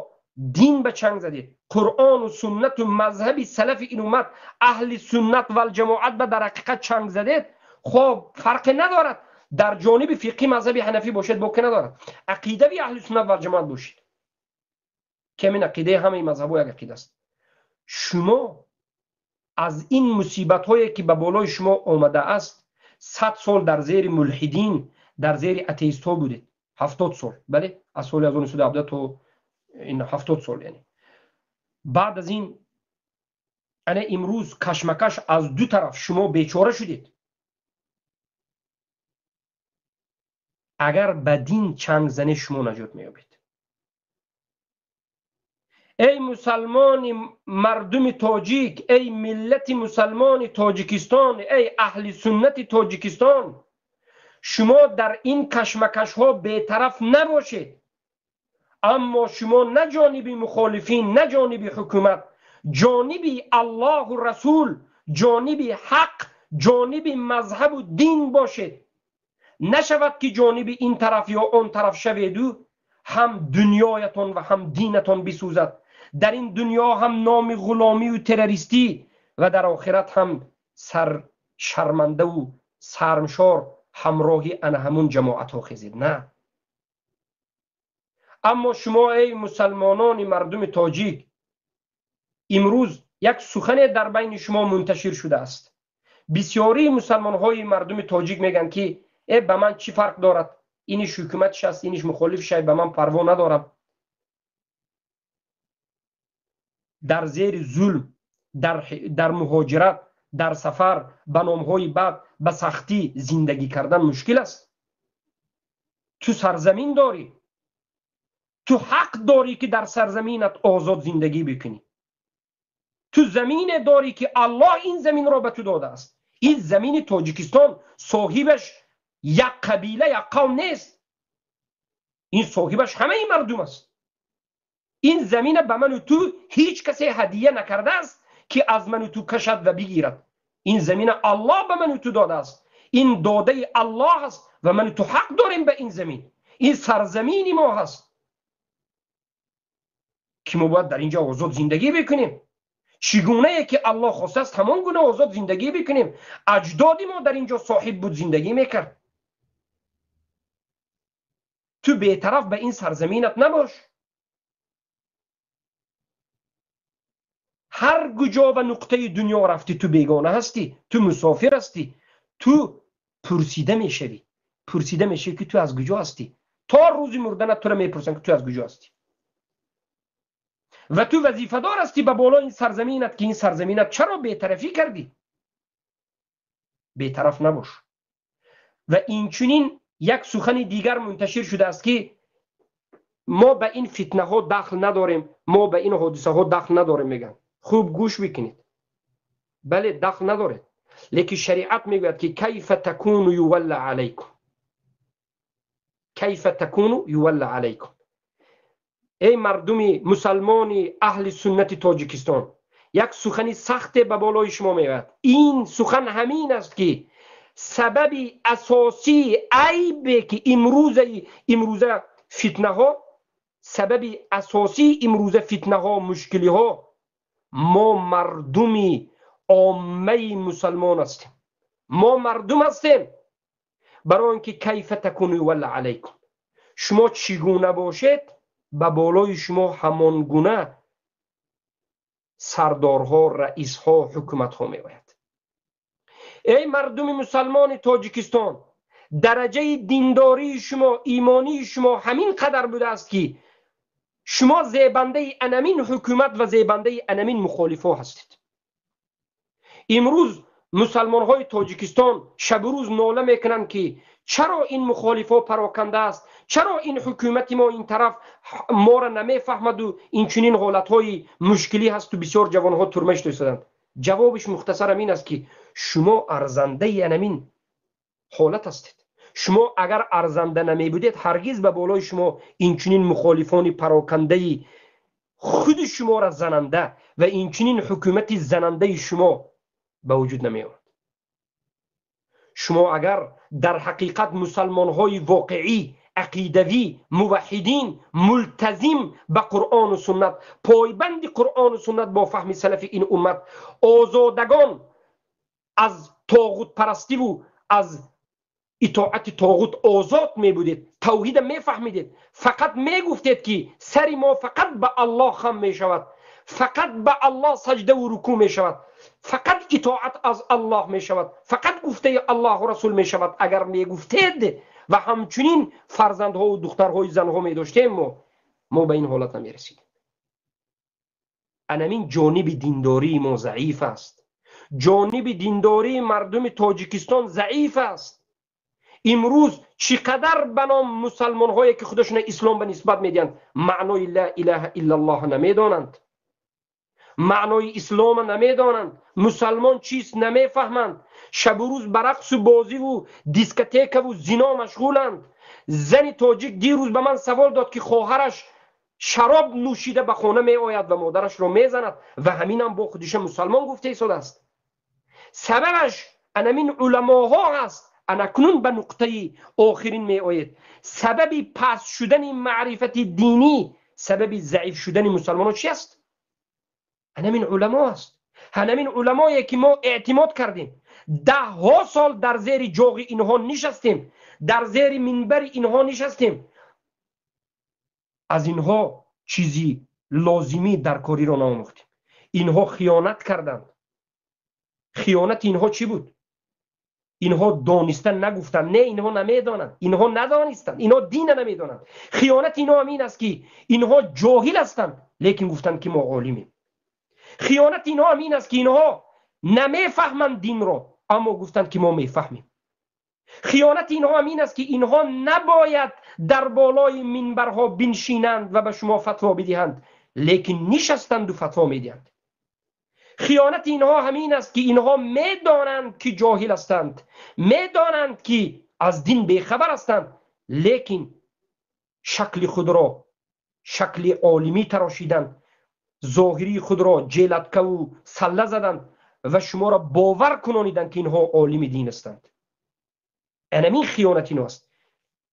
дин ба чанг задед, Қуръону суннату мазҳаби салафи ин уммат, аҳли суннат валҷамоат ба дар ҳақиқат чанг задед, хоб фарқе надорад, дар ҷониби фиқҳи мазҳаби ҳанафӣ бошед, боке надорад, ақидави аҳли суннат валҷамоат бошед, ки ҳамин ақидаи ҳамаи мазҳабҳо як ақида аст. Шумо аз ин мусибатҳое ки ба болои шумо омадааст, 100 сол дар зери мулҳидин, дар зери атеистҳо будед, 70 сол, бале, аз соли 1917 то ин 70 сол, яъне баъд аз ин ана имрӯз кашмакаш аз ду тараф шумо бечора шудед. Агар ба дин чанг занед, шумо наҷот меёбед. Эй мусалмони мардуми тоҷик, эй миллати мусалмони Тоҷикистон, эй аҳли суннати Тоҷикистон, шумо дар ин кашмакашҳо бетараф набошед, аммо шумо на ҷониби мухолифин, на ҷониби ҳукумат, ҷониби Аллоҳу Расул, ҷониби ҳақ, ҷониби мазҳабу дин бошед. Нашавад ки ҷониби ин тараф ё он тараф шаведу ҳам дунёятон ва ҳам динатон бисӯзад. Дар ин дунё ҳам номи ғуломию террористӣ ва дар охират ҳам саршармандаву сармшор ҳамроҳи ана ҳамун ҷамоатҳо хезед. На, аммо шумо эй мусалмонони мардуми тоҷик, имрӯз як сухане дар байни шумо мунташир шудааст. Бисёрии мусалмонҳои мардуми тоҷик мегӯянд, ки э ба ман чӣ фарқ дорад, иниш ҳукуматш аст, иниш мухолифш аст, ба ман парво надорам. Дар зери зулм, дар муҳоҷират, дар сафар, ба номҳои бад, ба сахтӣ зиндагӣ кардан мушкил аст. Ту сарзамин дорӣ, ту ҳақ дорӣ, ки дар сарзаминат озод зиндагӣ бикунӣ. Ту замине дорӣ, ки Аллоҳ ин заминро ба ту додааст. Ин замини Тоҷикистон соҳибаш як қабила, як қавм нест, ин соҳибаш ҳамаи мардум аст. Ин замина ба ману ту ҳеҷ касе ҳадия накардааст, ки аз ману ту кашад ва бигирад. Ин замина Аллоҳ ба ману ту додааст, ин додаи Аллоҳ аст ва ману ту ҳақ дорем ба ин замин. Ин сарзамини мо ҳаст, ки мо бояд дар инҷо озод зиндагӣ бикунем. Чӣ гунае ки Аллоҳ хостааст, ҳамон гуна озод зиндагӣ бикунем. Аҷдоди мо дар инҷо соҳиб буд, зиндагӣ мекард. Ту бетараф ба ин сарзаминат набош. Ҳар куҷо ва нуқтаи дунё рафтӣ, ту бегона ҳастӣ, ту мусофир ҳастӣ, ту пурсида мешавӣ, пурсида мешавӣ, ки ту аз куҷо ҳастӣ. То рӯзи мурданат туро мепурсанд, ки ту аз куҷо ҳастӣ. Ва ту вазифадор ҳастӣ ба болои ин сарзаминат, ки ин сарзаминат чаро бетарафӣ кардӣ? Бетараф набош. Ва инчунин як сухани дигар мунташир шудааст, ки мо ба ин фитнаҳо дахл надорем, мо ба ин ҳодисаҳо дахл надорем, мегӯянд. Хуб гӯш бикунед. Бале, дахл надоред, лекин шариат мегӯяд, ки кайфа такуну ювалла алайкум, кайфа такуну ювалла алайкум. Эй мардуми мусалмони аҳли суннати Тоҷикистон, як сухани сахте ба болои шумо меояд. Ин сухан ҳамин аст, ки сабаби асосии айбе ки имрӯза фитнаҳо, сабаби асосии имрӯза фитнаҳо, мушкилиҳо Мо мардуми оммаи мусалмон ҳастем, мо мардум ҳастем. Барои он ки кайфа такуну ювалла алайкум, шумо чӣ гуна бошед, ба болои шумо ҳамон гуна сардорҳо, раисҳо, ҳукуматҳо меояд. Эй мардуми мусалмони Тоҷикистон, дараҷаи диндории шумо, имонии шумо ҳамин қадар будааст, ки шумо зебандаи анамин ҳукумат ва зебандаи анамин мухолифҳо ҳастед. Имрӯз мусалмонҳои Тоҷикистон шабу рӯз нола мекунанд, ки чаро ин мухолифҳо пароканда аст, чаро ин ҳукумати мо ин тараф моро намефаҳмаду инчунин ҳолатҳои мушкилӣ ҳасту бисёр ҷавонҳо турма шуда истоданд. Ҷавобиш мухтасарам ин аст, ки шумо арзандаи анамин ҳолат ҳастед. Шумо агар арзанда намебудед, ҳаргиз ба болои шумо инчунин мухолифони парокандаи худи шуморо зананда ва инчунин ҳукумати занандаи шумо ба вуҷуд намеомад. Шумо агар дар ҳақиқат мусалмонҳои воқеӣ, ақидавӣ, муваҳҳидин, мултазим ба Қуръону суннат, пойбанди Қуръону суннат бо фаҳми салафи ин уммат, озодагон аз тоғутпарастиву аз итоати тоғут озод мебудед, тавҳида мефаҳмидед, фақат мегуфтед, ки сари мо фақат ба Аллоҳ хам мешавад, фақат ба Аллоҳ саҷдаву рукӯъ мешавад, фақат итоат аз Аллоҳ мешавад, фақат гуфтаи Аллоҳу расул мешавад. Агар мегуфтед ва ҳамчунин фарзандҳову духтарҳои занҳо медоштем, мо ба ин ҳолат намерасидем. Анамин ҷониби диндории мо заиф аст. Ҷониби диндории мардуми Тоҷикистон заиф аст. Имрӯз чӣ қадар ба ном мусалмонҳое, ки худашона ислом ба нисбат медиҳанд, маънои ла илаҳа иллаллоҳ намедонанд, маънои ислома намедонанд, мусалмон чист намефаҳманд, шабу рӯз ба рақсу бозиву дискотекаву зино машғуланд. Зани тоҷик дирӯз ба ман савол дод, ки хоҳараш шароб нӯшида ба хона меояд ва модарашро мезанад ва ҳаминам бо худиша мусалмон гуфта истодааст. Сабабаш анамин уламоҳо ҳаст. Анакнун ба нуқтаи охирин меоед. Сабаби паст шудани маърифати динӣ, сабаби заиф шудани мусалмонон чи аст? Анамин уламо аст. Ҳанамин уламое, ки мо эътимод кардем, даҳҳо сол дар зери ҷоғи инҳо нишастем, дар зери минбари инҳо нишастем, аз инҳо чизи лозимӣ дар кориро наомӯхтем. Инҳо хиёнат карданд. Хиёнати инҳо чӣ буд? Инҳо дониста нагуфтанд, не, инҳо намедонанд, инҳо надонистанд, инҳо дина намедонанд. Хиёнати инҳо ҳам ин аст, ки инҳо ҷоҳил ҳастанд, лекин гуфтанд, ки мо олимем. Хиёнати инҳо ҳам ин аст, ки инҳо намефаҳманд динро, аммо гуфтанд, ки мо мефаҳмем. Хиёнати инҳо ҳам ин аст, ки инҳо набояд дар болои минбарҳо биншинанд ва ба шумо фатво бидиҳанд, лекин нишастанду фатво медиҳанд. Хиёнати инҳо ҳамин аст, ки инҳо медонанд, ки ҷоҳил ҳастанд, медонанд, ки аз дин бехабар ҳастанд, лекин шакли худро шакли олимӣ тарошиданд, зоҳирии худро ҷелаткаву салла заданд ва шуморо бовар кунониданд, ки инҳо олими дин ҳастанд. Анамин хиёнат ино аст.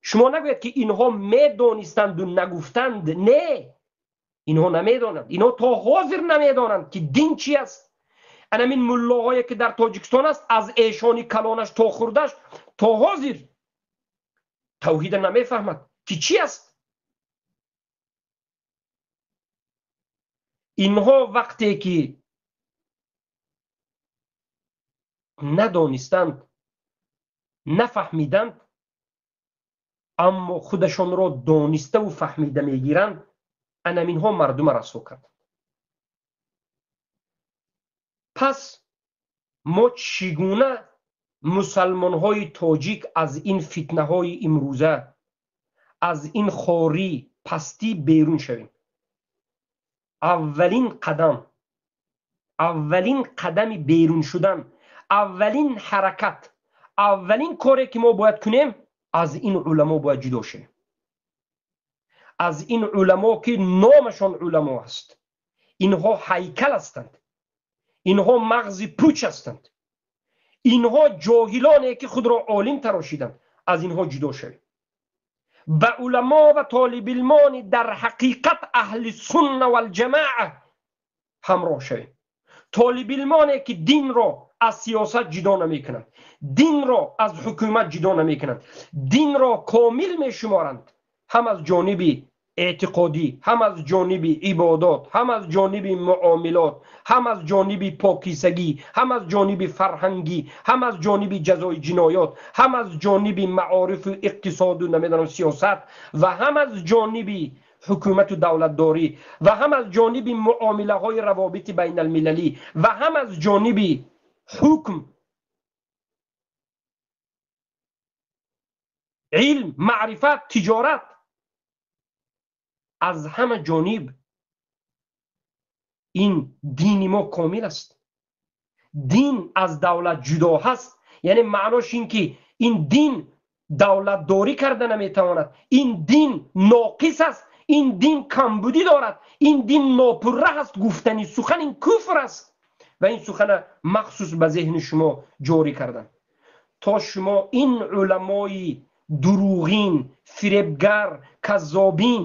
Шумо нагӯед, ки инҳо медонистанду нагуфтанд. Не, инҳо намедонанд, инҳо то ҳозир намедонанд, ки дин чи аст. Анамин муллоҳое, ки дар Тоҷикистон аст, аз эшони калонаш то хурдаш, то ҳозир тавҳида намефаҳмад, ки чи аст. Инҳо вақте ки надонистанд, нафаҳмиданд, аммо худашонро дониставу фаҳмида мегиранд, анаминҳо мардума расво карданд. Пас мо чӣ гуна мусалмонҳои тоҷик аз ин фитнаҳои имрӯза, аз ин хорӣ, пастӣ берун шавем? Аввалин қадам, аввалин қадами берун шудан, аввалин ҳаракат, аввалин коре, ки мо бояд кунем, аз ин уламо бояд ҷудо шавем. Аз ин уламо, ки номашон уламо аст, инҳо ҳайкал ҳастанд, инҳо мағзи пуч ҳастанд, инҳо ҷоҳилоне, ки худро олим тарошиданд, аз инҳо ҷудо шавем. Ба уламо ва толибилмони дар ҳақиқат аҳли сунна валҷамоа ҳамроҳ шавем. Толибилмоне ки динро аз сиёсат ҷудо намекунанд, динро аз ҳукумат ҷудо намекунанд, динро комил мешуморанд, ҳам аз ҷониби эътиқодӣ, ҳам аз ҷониби ибодот, ҳам аз ҷониби муомилот, ҳам аз ҷониби покисагӣ, ҳам аз ҷониби фарҳангӣ, ҳам аз ҷониби ҷазои ҷиноят, ҳам аз ҷониби маорифу иқтисоду намедонам сиёсат ва ҳам аз ҷониби ҳукумату давлатдорӣ ва ҳам аз ҷониби муомилаҳои равобити байналмилалӣ ва ҳам аз ҷониби ҳукм, илм, маърифат, тиҷорат, аз ҳама ҷониб ин дини мо комил аст. Дин аз давлат ҷудо ҳаст, яъне маънош ин ки ин дин давлатдорӣ карда наметавонад, ин дин ноқис аст, ин дин камбудӣ дорад, ин дин нопурра ҳаст. Гуфтани сухан ин куфр аст ва ин сухана махсус ба зеҳни шумо ҷорӣ карданд то шумо ин уламои дурӯғин, фиребгар, каззобин,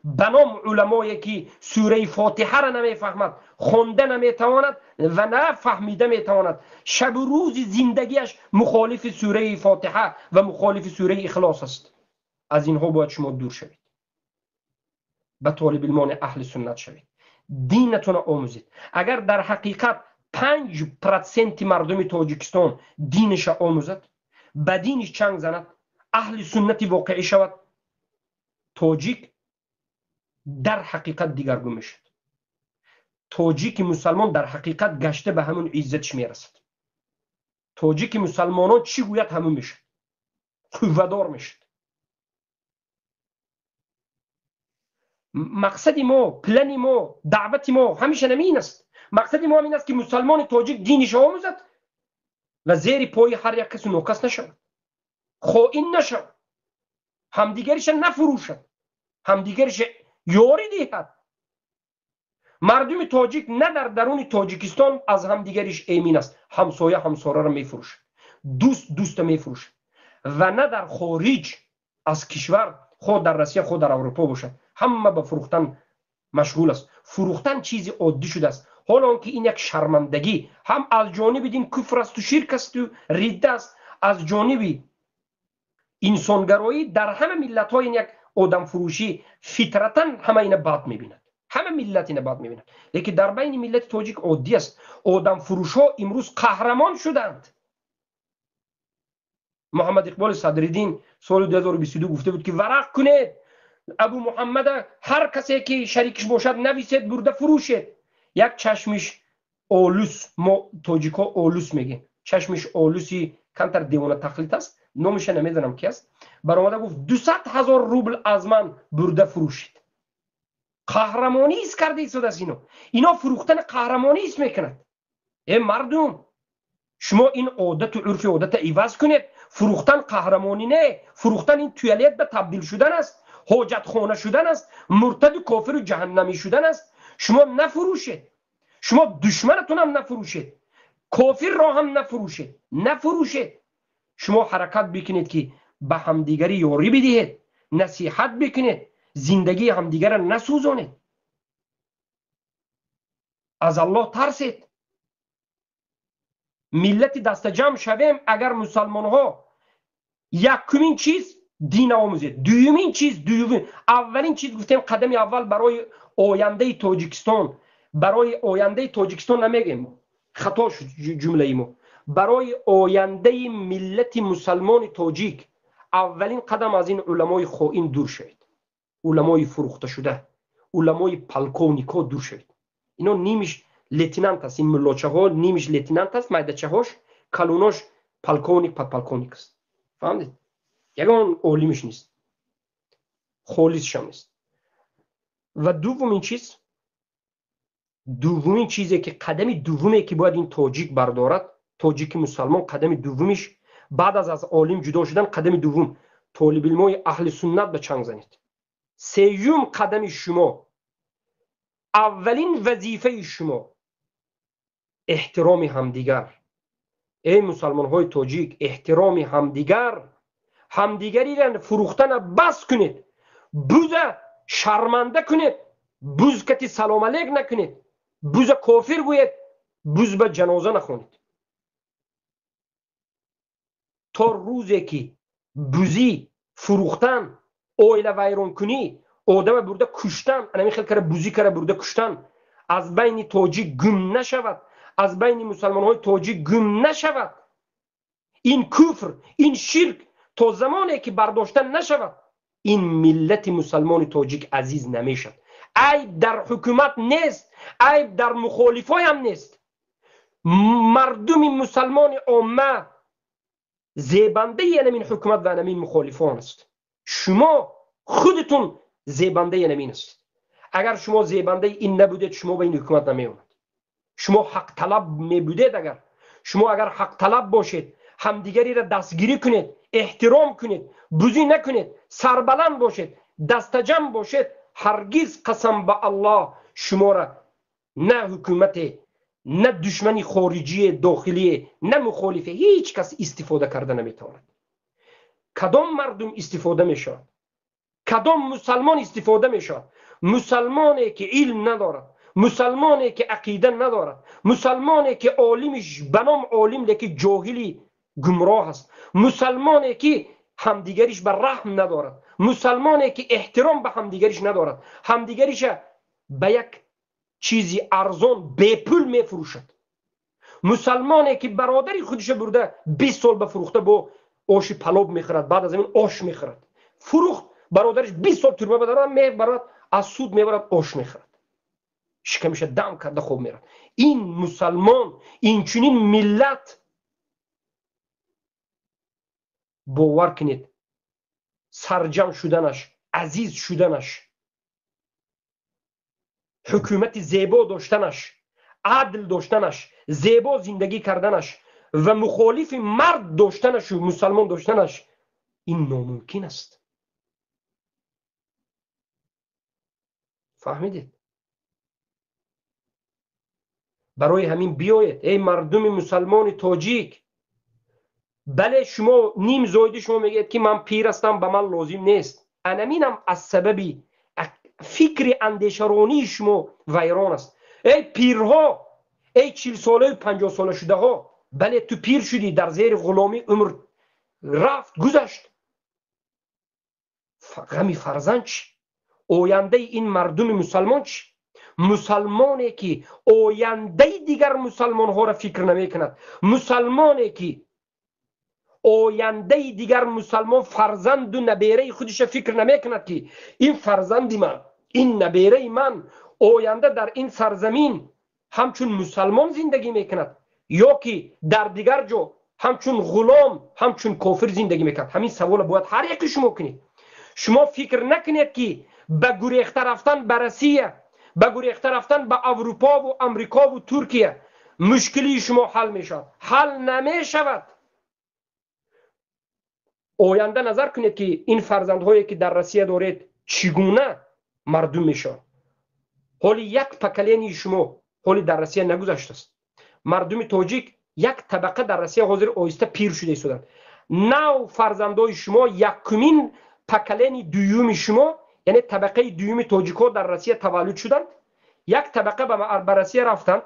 ба ном уламое ки сураи фотиҳаро намефаҳмад, хонда наметавонад ва нафаҳмида метавонад, шабу рӯзи зиндагиаш мухолифи сураи фотиҳа ва мухолифи сураи ихлос аст. Аз инҳо бояд шумо дур шавед, ба толибилмони аҳли суннат шавед, динатонро омӯзед. Агар дар ҳақиқат 5% мардуми Тоҷикистон динаша омӯзад, ба диниш чанг занад, аҳли суннати воқеӣ шавад, тоҷик дар ҳақиқат дигаргун мешавад. Тоҷики мусалмон дар ҳақиқат гашта ба ҳамун иззатиш мерасад. Тоҷики мусалмонон чӣ гӯяд ҳамун мешавад, қуввадор мешавад. Мақсади мо, плани мо, даъвати мо ҳамеша намин аст. Мақсади мо ҳамин аст ки мусалмони тоҷик диниша омӯзад ва зери пои ҳар як касу нокас нашавад, хоин нашавад, ҳамдигариша нафурӯшад, ҳамдигариша ёрӣ диҳад. Мардуми тоҷик на дар даруни Тоҷикистон аз ҳамдигариш эмин аст, ҳамсоя ҳамсораро мефурӯшад, дӯст дӯста мефурӯшад, ва на дар хориҷ аз кишвар, хоҳ дар Россия, хоҳ дар Аврупо бошад, ҳама ба фурӯхтан машғул аст. Фурӯхтан чизи оддӣ шудааст, ҳоло он ки ин як шармандагӣ ҳам аз ҷониби дин куфр асту ширк асту ридда аст, аз ҷониби инсонгароӣ дар ҳама миллатҳо ин як одамфурӯшӣ фитратан ҳама ина бад мебинад, ҳама миллат ина бад мебинад. Лекин дар байни миллати тоҷик оддӣ аст. Одамфурӯшҳо имрӯз қаҳрамон шуданд. Муҳаммад Иқболи Садриддин соли 2022 гуфта буд ки варақ кунед, Абу Муҳаммада ҳар касе ки шарикиш бошад нависед, бурда фурӯшед. Як чашмиш олус, мо тоҷикҳо олус мегем, чашмиш олуси камтар девона тақлид аст, номиша намедонам ки аст, баромада гуфт 200 000 рубл аз ман бурда фурӯшед. Қаҳрамонӣ ҳис карда истодааст ино. Ино фурӯхтани қаҳрамонӣ ҳис мекунад. Э мардум, шумо ин одату урфи одата иваз кунед. Фурӯхтан қаҳрамонӣ не, фурӯхтан ин туалет ба табдил шудан аст, ҳоҷатхона шудан аст, муртаду кофиру ҷаҳаннамӣ шудан аст. Шумо нафурӯшед, шумо душманатонам нафурӯшед, кофирро ҳам нафурӯшед, нафурӯшед. Шумо ҳаракат бикунед ки ба ҳамдигарӣ ёрӣ бидиҳед, насиҳат бикунед, зиндагии ҳамдигарро насӯзонед, аз Аллоҳ тарсед. Миллати дастаҷамъ шавем агар мусалмонҳо якумин чиз дин омӯзед, дуюмин чиз, аввалин чиз гуфтем қадами аввал барои ояндаи Тоҷикистон, барои ояндаи Тоҷикистон намегем, хато шуд ҷумлаи мо, барои ояндаи миллати мусалмони тоҷик аввалин қадам аз ин уламои хоин дур шавед, уламои фурӯхташуда, уламои полковникҳо дур шавед. Ино нимиш лейтенант аст, ин муллочаҳо нимиш лейтенант аст, майдачаҳош калунош полковник, подполковник аст. Фаҳмдед? Ягон олимиш нест, холисшам нест. Ва дуввумин чиз, дуввумин чизе ки қадами дуввуме ки бояд ин тоҷик бардорад, тоҷики мусалмон қадами дуввумиш баъд аз олим ҷудо шудан, қадами дуввум толибилмои аҳли суннат ба чанг занед. Сеюм қадами шумо, аввалин вазифаи шумо эҳтироми ҳамдигар. Эй мусалмонҳои тоҷик, эҳтироми ҳамдигар, ҳамдигариро фурӯхтана бас кунед, буза шарманда кунед, буз кати салом алейк накунед. Буза кофир гӯед, буз ба ҷаноза нахонед. То рӯзе ки бузӣ фурӯхтан, оила вайронкунӣ, одама бурда куштан, анами хел кара бузӣ кара бурда куштан аз байни тоҷик гум нашавад, аз байни мусалмонҳои тоҷик гум нашавад, ин куфр, ин ширк то замоне ки бардошта нашавад, ин миллати мусалмони тоҷик азиз намешавад. Айб дар ҳукумат нест, айб дар мухолифоям нест. Мардуми мусалмони омма зебандаи анамин ҳукумат ва анамин мухолифон аст. Шумо худатон зебандаи анамин аст. Агар шумо зебандаи ин набудед, шумо ба ин ҳукумат намеомад. Шумо ҳақталаб мебудед, агар шумо агар ҳақталаб бошед, ҳамдигариро дастгирӣ кунед, эҳтиром кунед, бузӣ накунед, сарбаланд бошед, дастаҷам бошед, ҳаргиз қасам ба Аллоҳ шуморо на ҳукумате, на душмани хориҷие, дохилие, на мухолифе ҳеҷ кас истифода карда наметавонад. Кадом мардум истифода мешавад? Кадом мусалмон истифода мешавад? Мусалмоне ки илм надорад, мусалмоне ки ақида надорад, мусалмоне ки олимиш ба ном олим, лекин ҷоҳили гумроҳ аст, мусалмоне ки ҳамдигариш ба раҳм надорад, мусалмоне ки эҳтиром ба ҳамдигариш надорад, ҳамдигариша ба як чизи арзон бепул мефурӯшад, мусалмоне ки бародари худиша бурда 20 сол ба фурӯхта бо оши палоб мехӯрад, баъд аз ин ош мехӯрад, фурӯхт бародариш 20 сол тюрьма бадарад, мебарад, аз суд мебарад, ош мехӯрад, шикамиша дам карда хоб мерад. Ин мусалмон, инчунин миллат, бовар кунед, сарҷам шуданаш, азиз шуданаш, ҳукумати зебо доштанаш, адл доштанаш, зебо зиндагӣ карданаш ва мухолифи мард доштанашу мусалмон доштанаш ин номумкин аст. Фаҳмидед? Барои ҳамин биёед, эй мардуми мусалмони тоҷик. Бале, шумо ним зоиди шумо мегӯед ки ман пир ҳастам, ба ман лозим нест. Анаминам аз сабаби фикри андешаронии шумо вайрон аст. Эй пирҳо, эй 40-солаю 50-сола шудаҳо, бале, ту пир шудӣ, дар зери ғуломӣ умр рафт, гузашт. Ғами фарзанд чӣ? Ояндаи ин мардуми мусалмон чӣ? Мусалмоне ки ояндаи дигар мусалмонҳоро фикр намекунад, мусалмоне ки ояндаи дигар мусалмон фарзанду набераи худиша фикр намекунад ки ин фарзанди ман, ин набераи ман оянда дар ин сарзамин ҳамчун мусалмон зиндагӣ мекунад ё ки дар дигар ҷо ҳамчун ғулом, ҳамчун кофир зиндагӣ мекунад. Ҳамин саволро бояд ҳар яке шумо кунед. Шумо фикр накунед ки ба гурехта рафтан ба Россия, ба гурехта рафтан ба Аврупову Амрикову Туркия мушкилии шумо ҳал мешавад. Ҳал намешавад. Оянда назар кунед ки ин фарзандҳое ки дар Россия доред чӣ гуна мардум мешаванд. Ҳоли як поколении шумо ҳоли дар Россия нагузаштааст. Мардуми тоҷик як табақа дар Россия ҳозир оҳиста пир шуда истоданд. Нав фарзандҳои шумо, якумин поколении дуюми шумо, яъне табақаи дуюми тоҷикҳо дар Россия таваллуд шуданд, як табақа ба Россия рафтанд,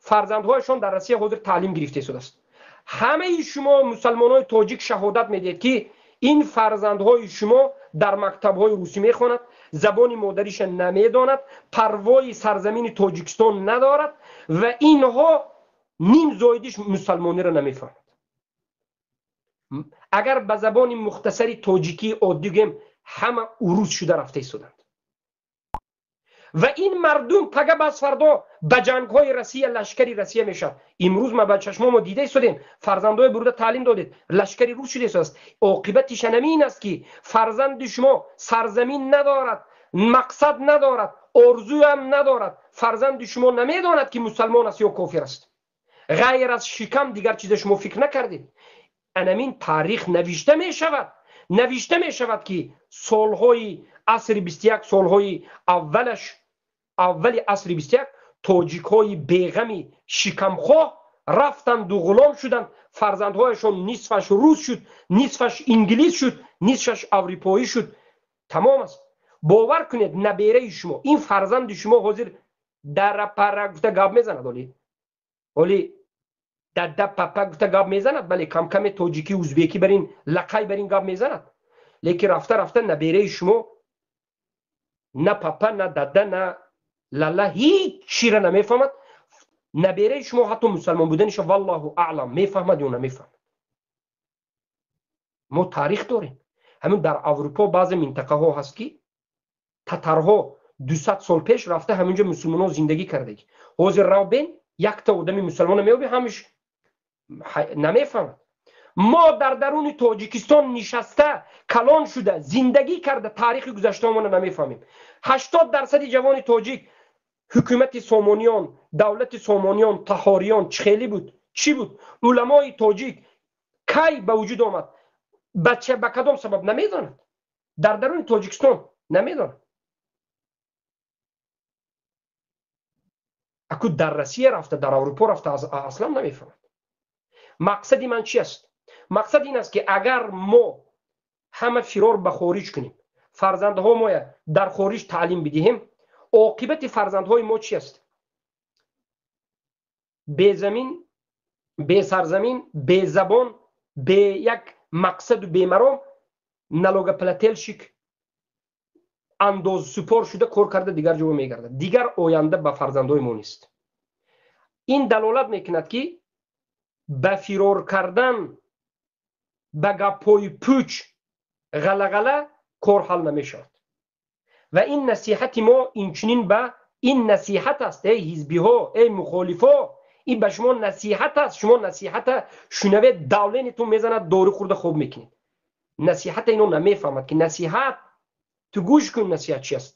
фарзандҳояшон дар Россия ҳозир таълим гирифта истодааст. Ҳамаи шумо мусалмонҳои тоҷик шаҳодат медиҳед ки ин фарзандҳои шумо дар мактабҳои русӣ мехонад, забони модариша намедонад, парвои сарзамини Тоҷикистон надорад ва инҳо ним зоидиш мусалмониро намефаҳмад. Агар ба забони мухтасари тоҷикии оддӣ гӯем, ҳама урус шуда рафта истоданд. Ва ин мардум пага бас фардо ба ҷангҳои Россия, лашкари Россия мешавад. Имрӯз ма ба чашмомо дида истодем, фарзандҳои бурда таълим додед, лашкари рус шуда истодааст. Оқибатиш ҳамин аст ки фарзанди шумо сарзамин надорад, мақсад надорад, орзуам надорад. Фарзанди шумо намедонад ки мусалмон аст ё кофир аст. Ғайр аз шикам дигар чиза шумо фикр накардед. Анамин таърих навишта мешавад. Навишта мешавад ки солҳои асри 21, солҳои аввалаш, аввали асри 21 тоҷикҳои беғами шикамхоҳ рафтанду ғулом шуданд. Фарзандҳояшон нисфаш рус шуд, нисфаш инглис шуд, нисфаш аврупоӣ шуд. Тамом аст. Бовар кунед, набераи шумо, ин фарзанди шумо ҳозир Дара пара гуфта гап мезанад. Оли дада папа гуфта гап мезанад, бале, камкаме тоҷикӣ, узбекӣ бар ин лақай бар ин гап мезанад. Лекин рафта рафта набераи шумо на папа, на дада, на лала, ҳеҷ чиро намефаҳмад. Набераи шумо ҳатто мусалмон буданиша, валлоҳу аълам, мефаҳмад ё намефаҳмад. Мо таърих дорем. Ҳамин дар Аврупо баъзе минтақаҳо ҳаст, ки татарҳо 200 сол пеш рафта ҳаминҷо мусулмонҳо зиндагӣ кардагӣ. Ҳозир рав бен, якта одами мусулмона меёбӣ, ҳамиш намефаҳмад. Мо дар даруни Тоҷикистон нишаста, калон шуда, зиндагӣ карда, таърихи гузаштаамонро намефаҳмем. 80% ҷавони тоҷик ҳукумати Сомониён, давлати Сомониён, Таҳориён чӣ хеле буд, чӣ буд, уламои тоҷик кай ба вуҷуд омад, ба кадом сабаб намедонад. Дар даруни Тоҷикистон намедонад. Аку дар Россия рафта, дар Аврупо рафта, аслан намефаҳмад. Мақсади ман чи аст? Мақсад ин аст, ки агар мо ҳама фирор ба хориҷ кунем, фарзандҳо моя дар хориҷ таълим бидиҳем, оқибати фарзандҳои мо чи аст? Безамин, бесарзамин, безабон, бе як мақсаду бемаром, налогоплательщик, андозсупор шуда, кор карда, дигар ҷо мегардад. Дигар оянда ба фарзандҳои мо нест. Ин далолат мекунад, ки ба фирор кардан, ба гапҳои пуч, ғалағала кор ҳал намешавад. Ва ин насиҳати мо инчунин ба ин насиҳат аст, эй ҳизбиҳо, эй мухолифо, ин ба шумо насиҳат аст. Шумо насиҳата шунавед, давленитон мезанад, дору хӯрда хоб мекунед. Насиҳата ино намефаҳмад, ки насиҳат ту гӯш кун, насиҳат чи аст.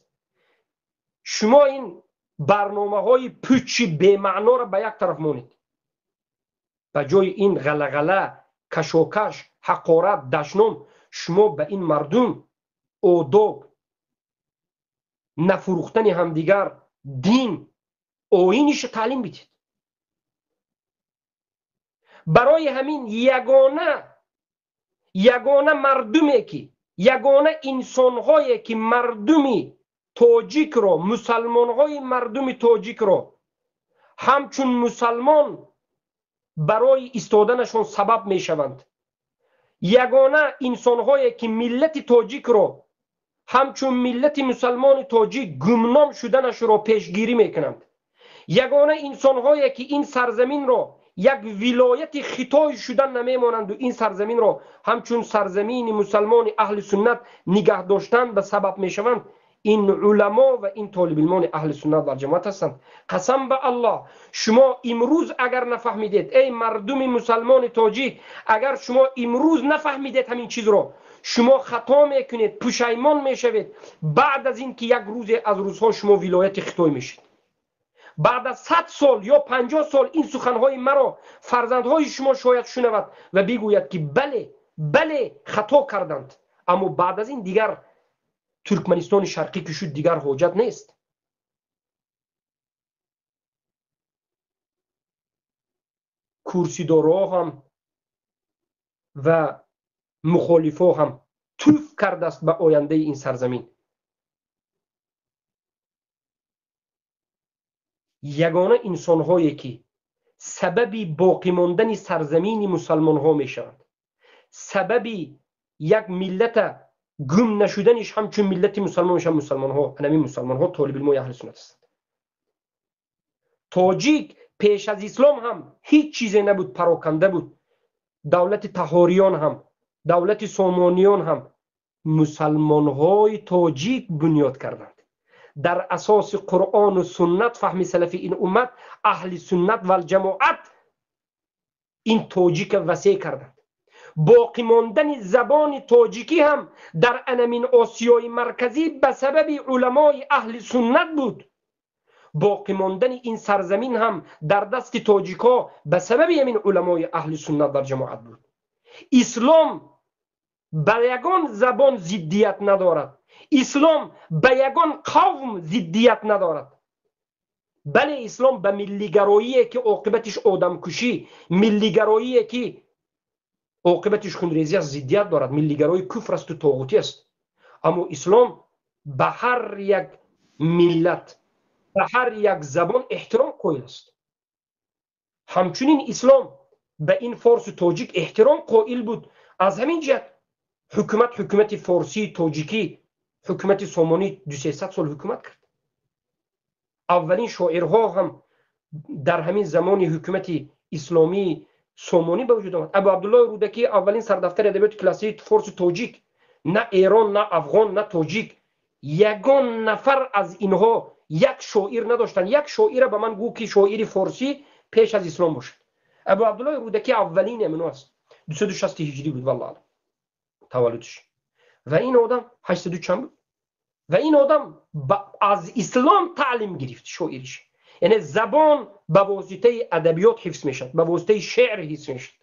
Шумо ин барномаҳои пучи бемаъноро ба як тараф монед. Ба ҷои ин ғалағала, кашокаш, ҳақорат, дашном, шумо ба ин мардум одоб, нафурӯхтани ҳамдигар, дин, оиниша таълим бидед. Барои ҳамин ягона мардуме ки, ягона инсонҳое ки мардуми тоҷикро, мусалмонҳои мардуми тоҷикро ҳамчун мусалмон барои истоданашон сабаб мешаванд, ягона инсонҳое ки миллати тоҷикро ҳамчун миллати мусалмони тоҷик гумном шуданашро пешгирӣ мекунанд, ягона инсонҳое ки ин сарзаминро як вилояти хитой шудан намемонанду ин сарзаминро ҳамчун сарзамини мусалмони аҳли суннат нигаҳ доштан ба сабаб мешаванд, ин уламо ва ин толибилмони аҳли суннат вал ҷамоат ҳастанд. Қасам ба Аллоҳ, шумо имрӯз агар нафаҳмидед, эй мардуми мусалмони тоҷик, агар шумо имрӯз нафаҳмидед ҳамин чизро, шумо хато мекунед, пушаймон мешавед. Баъд аз ин ки як рӯзе аз рӯзҳо шумо вилояти хитой мешед, баъд аз 100 сол ё 50 сол ин суханҳои маро фарзандҳои шумо шояд шунавад ва бигӯяд, ки бале, бале, хато карданд. Аммо баъд аз ин дигар Туркманистони шарқӣ ки шуд, дигар ҳоҷат нест. Курсидорҳо ҳам ва мухолифо ҳам туф кардааст ба ояндаи ин сарзамин. Ягона инсонҳое ки сабаби боқӣ мондани сарзамини мусалмонҳо мешаванд, сабаби як миллата гум нашуданиш ҳамчун миллати мусалмон мешаванд, мусалмонҳо, ҳамин мусалмонҳо толибилмои аҳли суннат ҳастанд. Тоҷик пеш аз ислом ҳам ҳеҷ чизе набуд, пароканда буд. Давлати Таҳориён ҳам, давлати Сомониён ҳам мусалмонҳои тоҷик бунёд карданд. Дар асоси Қуръону суннат, фаҳми салафи ин уммат, аҳли суннат валҷамоат ин тоҷика васеъ карданд. Боқӣ мондани забони тоҷикӣ ҳам дар анамин Осиёи Марказӣ ба сабаби уламои аҳли суннат буд. Боқӣ мондани ин сарзамин ҳам дар дасти тоҷикҳо ба сабаби ҳамин уламои аҳли суннат дар ҷамоат буд. Ислом ба ягон забон зиддият надорад. Ислом ба ягон қавм зиддият надорад. Бале, ислом ба миллигароие ки оқибатиш одамкушӣ, миллигароие ки оқибатиш хунрезӣ аст, зиддият дорад. Миллигароӣ куфр асту тоғутӣ аст. Аммо ислом ба ҳар як миллат, Ба ҳар як забон эҳтиром қоил аст. Ҳамчунин ислом ба ин форсу тоҷик эҳтиром қоил буд. Аз ҳамин ҷиҳат ҳукумат, ҳукумати форсии тоҷикӣ, ҳукумати Сомонӣ 200-300 сол ҳукумат кард. Аввалин шоирҳо ҳам дар ҳамин замони ҳукумати исломии Сомонӣ ба вуҷуд омад. Абу Абдуллоҳи Рӯдакӣ аввалин сардафтари адабиёти классикии форсу тоҷик, на Эрон, на афғон, на тоҷик, ягон нафар аз инҳо як шоир надоштанд. Як шоира ба ман гӯ ки шоири форсӣ пеш аз ислом бошад. Абу Абдуллоҳи Рӯдакӣ аввалин амино аст. 260 ҳиҷрӣ буд, валлоҳ аълам, таваллудш. Ва ин одам 800 чанд буд? Ва ин одам аз ислом таълим гирифт шоириш. Яъне забон ба воситаи адабиёт ҳифз мешавад, ба воситаи шеър ҳифз мешавад.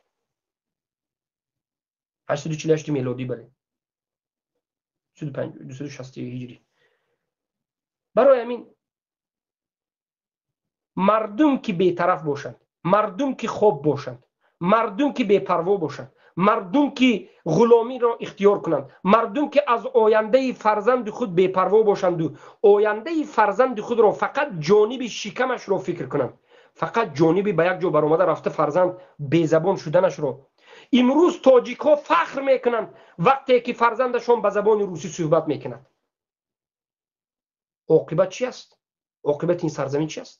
848 мелодӣ, бале, 260 ҳиҷрӣ. Барои ҳамин мардум ки бетараф бошанд, мардум ки хоб бошанд, мардум ки бепарво бошанд, мардум ки ғуломиро ихтиёр кунанд, мардум ки аз ояндаи фарзанди худ бепарво бошанду ояндаи фарзанди худро фақат ҷониби шикамашро фикр кунанд, фақат ҷониби ба як ҷо баромада рафта фарзанд безабон шуданашро. Имрӯз тоҷикҳо фахр мекунанд вақте ки фарзандашон ба забони русӣ суҳбат мекунад. Оқибат чи аст? Оқибати ин сарзамин чи аст?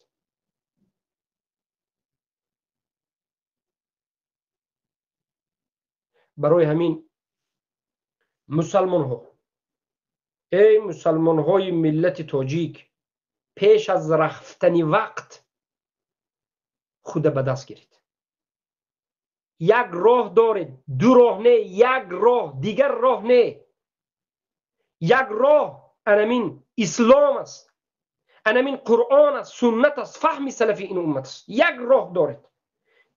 Барои ҳамин мусалмонҳо, эй мусалмонҳои миллати тоҷик, пеш аз рафтани вақт худа ба даст гиред. Як роҳ доред, ду роҳ не, як роҳ, дигар роҳ не. Як роҳ анамин ислом аст, анамин Қуръон аст, суннат аст, фаҳми салафи ин уммат аст. Як роҳ доред,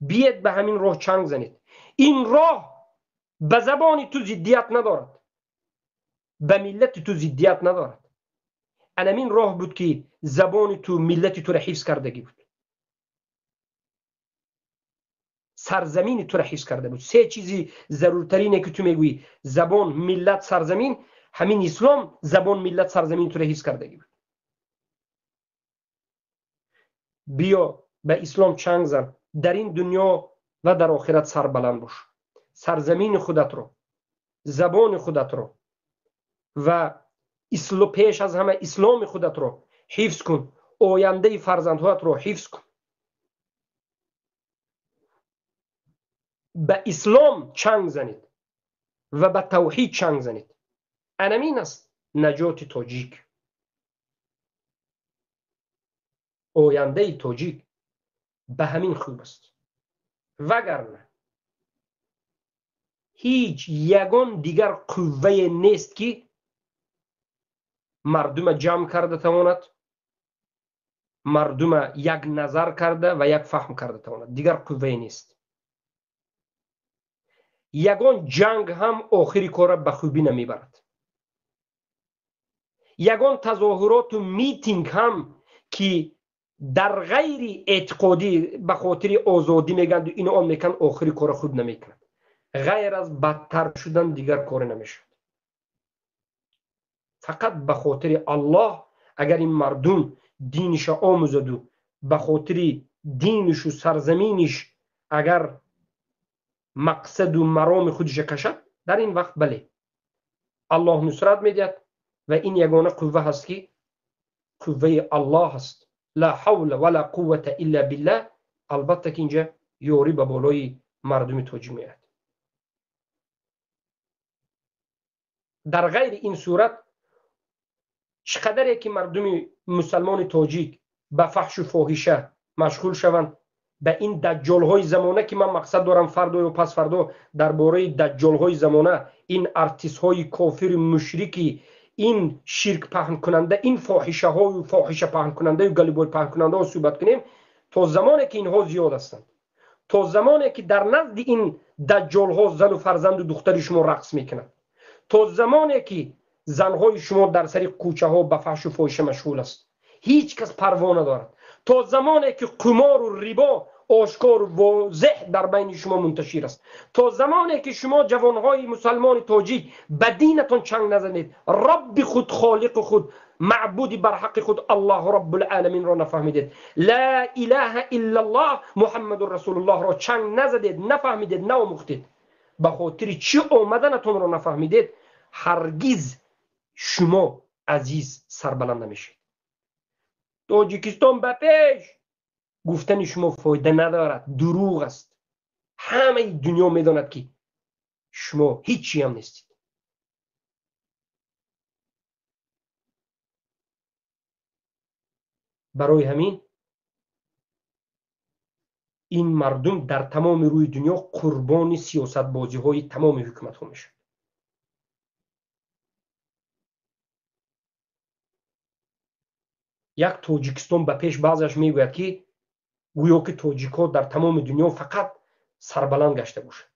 биед ба ҳамин роҳ чанг занед. Ин роҳ ба забони ту зиддият надорад, ба миллати ту зиддият надорад. Анамин роҳ буд ки забони ту, миллати тура ҳифз кардагӣ буд, сарзамини тура ҳифз карда буд. Се чизи заруртарине ки ту мегӯӣ: забон, миллат, сарзамин. Ҳамин ислом забон, миллат, сарзамини тура ҳифз кардагӣ буд. Биё ба ислом чанг зан, дар ин дунё ва дар охират сарбаланд бош. Сарзамини худатро, забони худатро ва пеш аз ҳама исломи худатро ҳифз кун, ояндаи фарзандҳоятро ҳифз кун. Ба ислом чанг занед ва ба тавҳид чанг занед. Анамин аст наҷоти тоҷик. Ояндаи тоҷик ба ҳамин хуб аст. Вагарна ҳеҷ ягон дигар қуввае нест ки мардума ҷамъ карда тавонад, мардума як назар карда ва як фаҳм карда тавонад. Дигар қуввае нест. Ягон ҷанг ҳам охири кора ба хубӣ намебарад. Ягон тазоҳуроту митинг ҳам ки дар ғайри эътиқодӣ ба хотири озодӣ меганду ину он мекунанд, охири кора хуб намекунад. Ғайр аз бадтар шудан дигар коре намешавад. Фақат ба хотири Аллоҳ агар ин мардум диниша омӯзаду ба хотири динишу сарзаминиш агар мақсаду мароми худиша кашад, дар ин вақт бале, Аллоҳ нусрат медиҳад. Ва ин ягона қувва ҳаст ки қувваи Аллоҳ аст. Ла ҳавла вала қуввата илла биллаҳ. Албатта ки инҷа ёрӣ ба болои мардуми тоҷик меояд. Дар ғайри ин сурат чӣ қадаре ки мардуми мусалмони тоҷик ба фаҳшу фоҳиша машғул шаванд, ба ин даҷҷолҳои замона ки ман мақсад дорам фардо ё пасфардо дар бораи даҷҷолҳои замона, ин артистҳои кофири мушрики, ин ширк паҳнкунанда, ин фоҳишаҳою фоҳиша паҳнкунандаю галибой паҳнкунандаҳо суҳбат кунем, то замоне ки инҳо зиёд ҳастанд, то замоне ки дар назди ин даҷҷолҳо зану фарзанду духтари шумо рақс мекунанд, то замоне ки занҳои шумо дар сари кӯчаҳо ба фаҳшу фоҳиша машғул аст, ҳеҷ кас парво надорад, то замоне ки қумору рибо ошкору возеҳ дар байни шумо мунташир аст, то замоне ки шумо ҷавонҳои мусалмони тоҷик ба динатон чанг назанед, Робби худ, холиқи худ, маъбуди барҳаққи худ Аллоҳ Роббулъоламинро нафаҳмидед, ла илаҳа иллаллоҳ Муҳаммадур Расулуллоҳро чанг назадед, нафаҳмидед, наомӯхтед, ба хотири чӣ омаданатонро нафаҳмидед, ҳаргиз шумо азиз сарбаланд намешавед. Тоҷикистон ба пеш гуфтани шумо фоида надорад, дурӯғ аст. Ҳамаи дунё медонад, ки шумо ҳеҷ чиам нестед. Барои ҳамин ин мардум дар тамоми рӯи дунё қурбони сиёсатбозиҳои тамоми ҳукуматҳо мешавад. Як Тоҷикистон ба пеш баъзеаш мегӯяд, ки гӯё ки тоҷикҳо дар тамоми дунё фақат сарбаланд гашта бошад.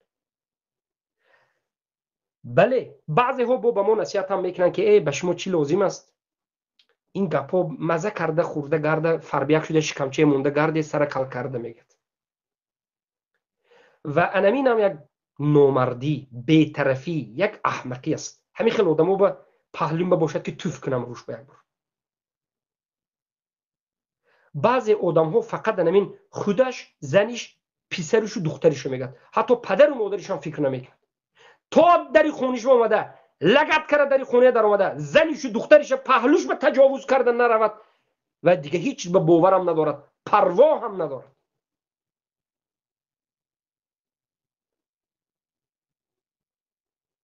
Бале, баъзеҳо бо ба мо насиҳат ҳам мекунанд, ки э, ба шумо чӣ лозим аст ин гапҳо, маза карда хӯрда гарда, фарбияк шуда, шикамчае монда гарде, сара кал карда мегӯяд. Ва анаминам як номардӣ, бетарафӣ, як аҳмақӣ аст. Ҳамин хел одамо ба паҳлӯм бошад, ки туф кунам рӯш ба як бор. Баъзе одамҳо фақат анамин худаш, заниш, писаришу духтаришу мегӯяд, ҳатто падару модаришам фикр намекунад. То дари хониш омада лагат карда, дари хона даромада, занишу духтариша паҳлӯш ба таҷовуз карда наравад ва дига ҳеҷ чиз ба боварам надорад, парво ҳам надорад.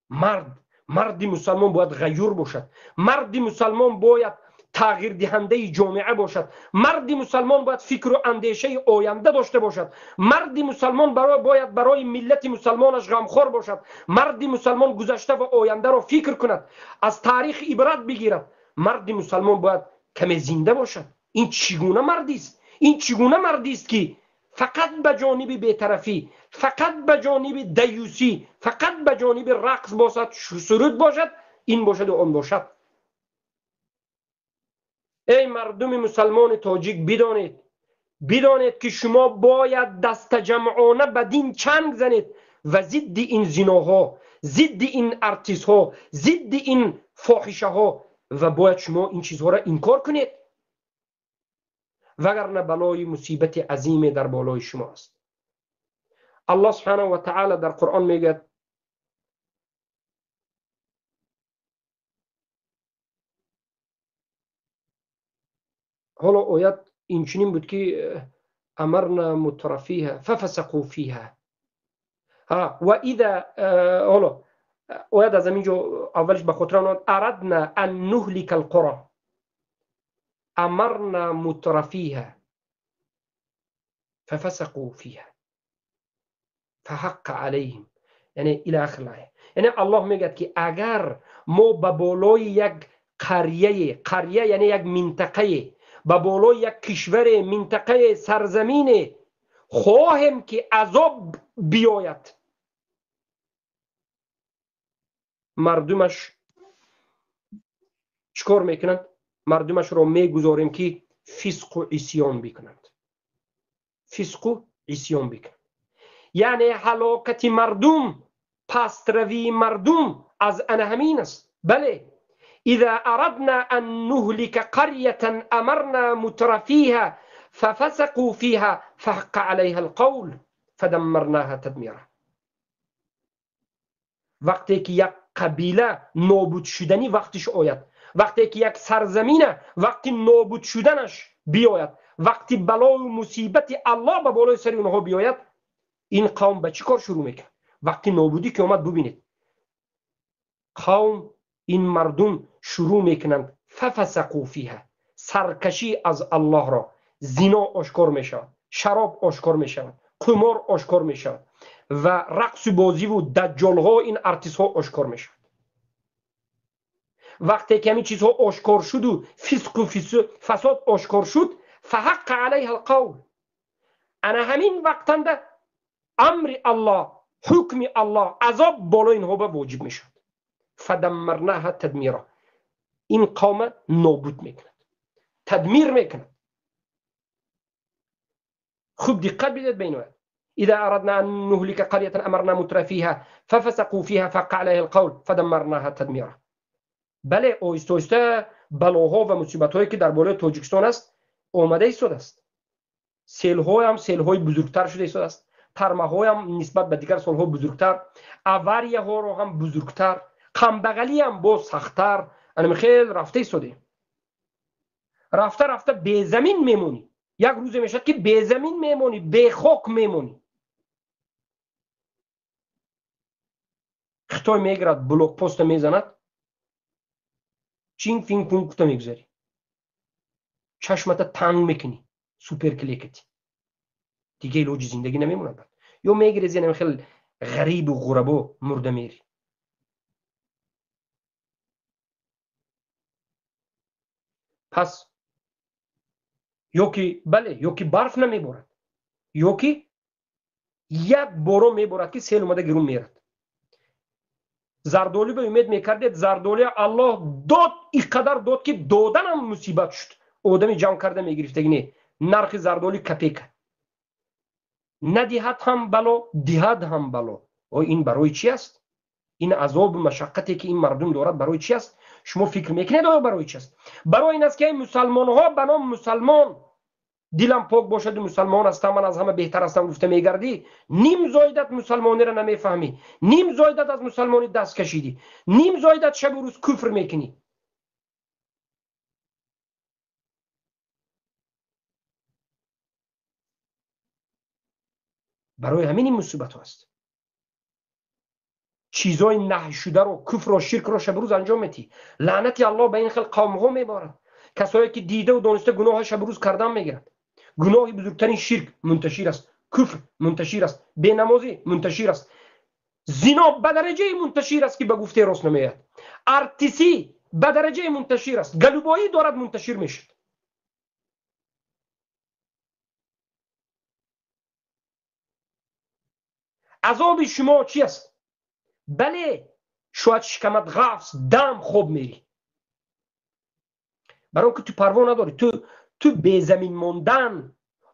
Мард, марди мусалмон бояд ғаюр бошад, марди мусалмон бояд тағйирдиҳандаи ҷомеа бошад, марди мусалмон бояд фикру андешаи оянда дошта бошад, марди мусалмон бояд барои миллати мусалмонаш ғамхор бошад, марди мусалмон гузашта ва ояндаро фикр кунад, аз таърих ибрат бигирад. Марди мусалмон бояд каме зинда бошад. Ин чӣ гуна мардист? Ин чӣ гуна мардист, ки фақат ба ҷониби бетарафӣ, фақат ба ҷониби даюсӣ, фақат ба ҷониби рақс бошад, суруд бошад, ин бошаду он бошад? Эй мардуми мусалмони тоҷик, бидонед, бидонед, ки шумо бояд дастаҷамъона ба дин чанг занед ва зидди ин зиноҳо, зидди ин артистҳо, зидди ин фоҳишаҳо, ва бояд шумо ин чизҳоро инкор кунед, вагарна балои мусибати азиме дар болои шумо аст. Аллоҳ субҳанаҳу ва таъала дар Қуръон мегӯяд, ҳоло оят инчунин буд, ки أمرنا مترفيها ففسقوا فيها ва إذا, ҳоло оят аз ҳамин ҷо аввалиш ба хотира омад: أردنا أن نهلك القرى أمرنا مترفيها ففسقوا فيها فحق عليهم, яъне إلى آخر الآية. Яъне Аллоҳ мегӯяд, ки агар мо ба болои як қарияе, қария яъне як минтақае, ба болои як кишваре, минтақае, сарзамине хоҳем, ки азоб биёяд, мардумаш чӣ кор мекунанд? Мардумашро мегузорем, ки фисқу исён бикунанд, фисқу исён бикунанд. Яъне ҳалокати мардум, пастравии мардум аз ана ҳамин аст. Бале, إذا أردنا أن نهلك قرية أمرنا مترفيها ففسقوا فيها فحق عليها القول فدمرناها تدميرا. Вақте ки як қабила нобуд шудани вақтиш ояд, вақте ки як сарзамина вақти нобуд шуданаш биёяд, вақти балою мусибати Аллоҳ ба болои сари онҳо биёяд, ин қавм ба чӣ кор шурӯъ мекард? Вақти нобудӣ ки омад, бубинед, қавм, ин мардум шурӯъ мекунанд ففسقوا فيها, саркашӣ аз Аллоҳро. Зино ошкор мешавад, шароб ошкор мешавад, қумор ошкор мешавад ва рақсу бозиву даҷҷолҳо, ин артистҳо ошкор мешавад. Вақте ки ҳамин чизҳо ошкор шуду фисқу фасод ошкор шуд, فحق عليها القول, ана ҳамин вақтанда амри Аллоҳ, ҳукми Аллоҳ, азоб болои инҳо ба воҷиб мешавад. فدمرناها تدميرا, ин қавма нобуд мекунад, тадмир мекунад. Хуб диққат бидед ба ин оят: إذا أردنا أن نهلك قرية أمرنا مترفيها ففسقوا فيها فحق عليها القول فدمرناها تدميرا. Бале, оҳиста оҳиста балоҳо ва мусибатҳое ки дар болои Тоҷикистон аст омада истодааст. Селҳоям селҳои бузургтар шуда истодааст, тармаҳоям нисбат ба дигар солҳо бузургтар, аварияҳоро ҳам бузургтар, камбағалиам боз сахттар. Анами хел рафта истодем. Рафта рафта безамин мемонӣ. Як рӯзе мешавад ки безамин мемонӣ, бехок мемонӣ. Хитой мегирад, блокпоста мезанад, чин фин кун кута мегузарӣ, чашмата танг мекунӣ, суперклекати, дига илоҷи зиндагӣ намемонад. Ё мегирез янам хел ғарибу ғурабо мурда мери. Пас ё ки бале, ё ки барф намеборад, ё ки як борон меборад ки сел омада гирун мерад. Зардолӣ ба умед мекардед, зардолӣ Аллоҳ дод, иқадар дод ки доданам мусибат шуд. Одами ҷамъ карда мегирифтаги не, нархи зардолӣ копейка. Надиҳад ҳам бало, диҳад ҳам бало. О, ин барои чи аст? Ин азобу машаққате ки ин мардум дорад барои чи аст? Шумо фикр мекунед оё барои чи аст? Барои ин аст ки ай мусалмонҳо ба ном мусалмон, дилам пок бошаду мусалмон ҳастам, ман аз ҳама беҳтар ҳастам гуфта мегардӣ, ним зоидат мусалмониро намефаҳмӣ, ним зоидат аз мусалмонӣ даст кашидӣ, ним зоидат шабу рӯз куфр мекунӣ. Барои ҳамин ин мусибатҳо аст. Чизҳои наҳйшударо, куфрро, ширкро шабу рӯз анҷом медиҳӣ. Лаънати Аллоҳ ба ин хел қавмҳо меборад, касое ки дидаву дониста гуноҳа шабу рӯз кардан мегирад. Гуноҳи бузургтарин ширк мунташир аст, куфр мунташир аст, бенамозӣ мунташир аст, зино ба дараҷаи мунташир аст ки ба гуфтаи рост намеояд, артисӣ ба дараҷаи мунташир аст, галубоӣ дорад мунташир мешуд. Азоби шумо чи аст? Бале, шояд шикамат ғафс, дам хоб мерӣ, барои ки ту парво надорӣ. Ту безамин мондан,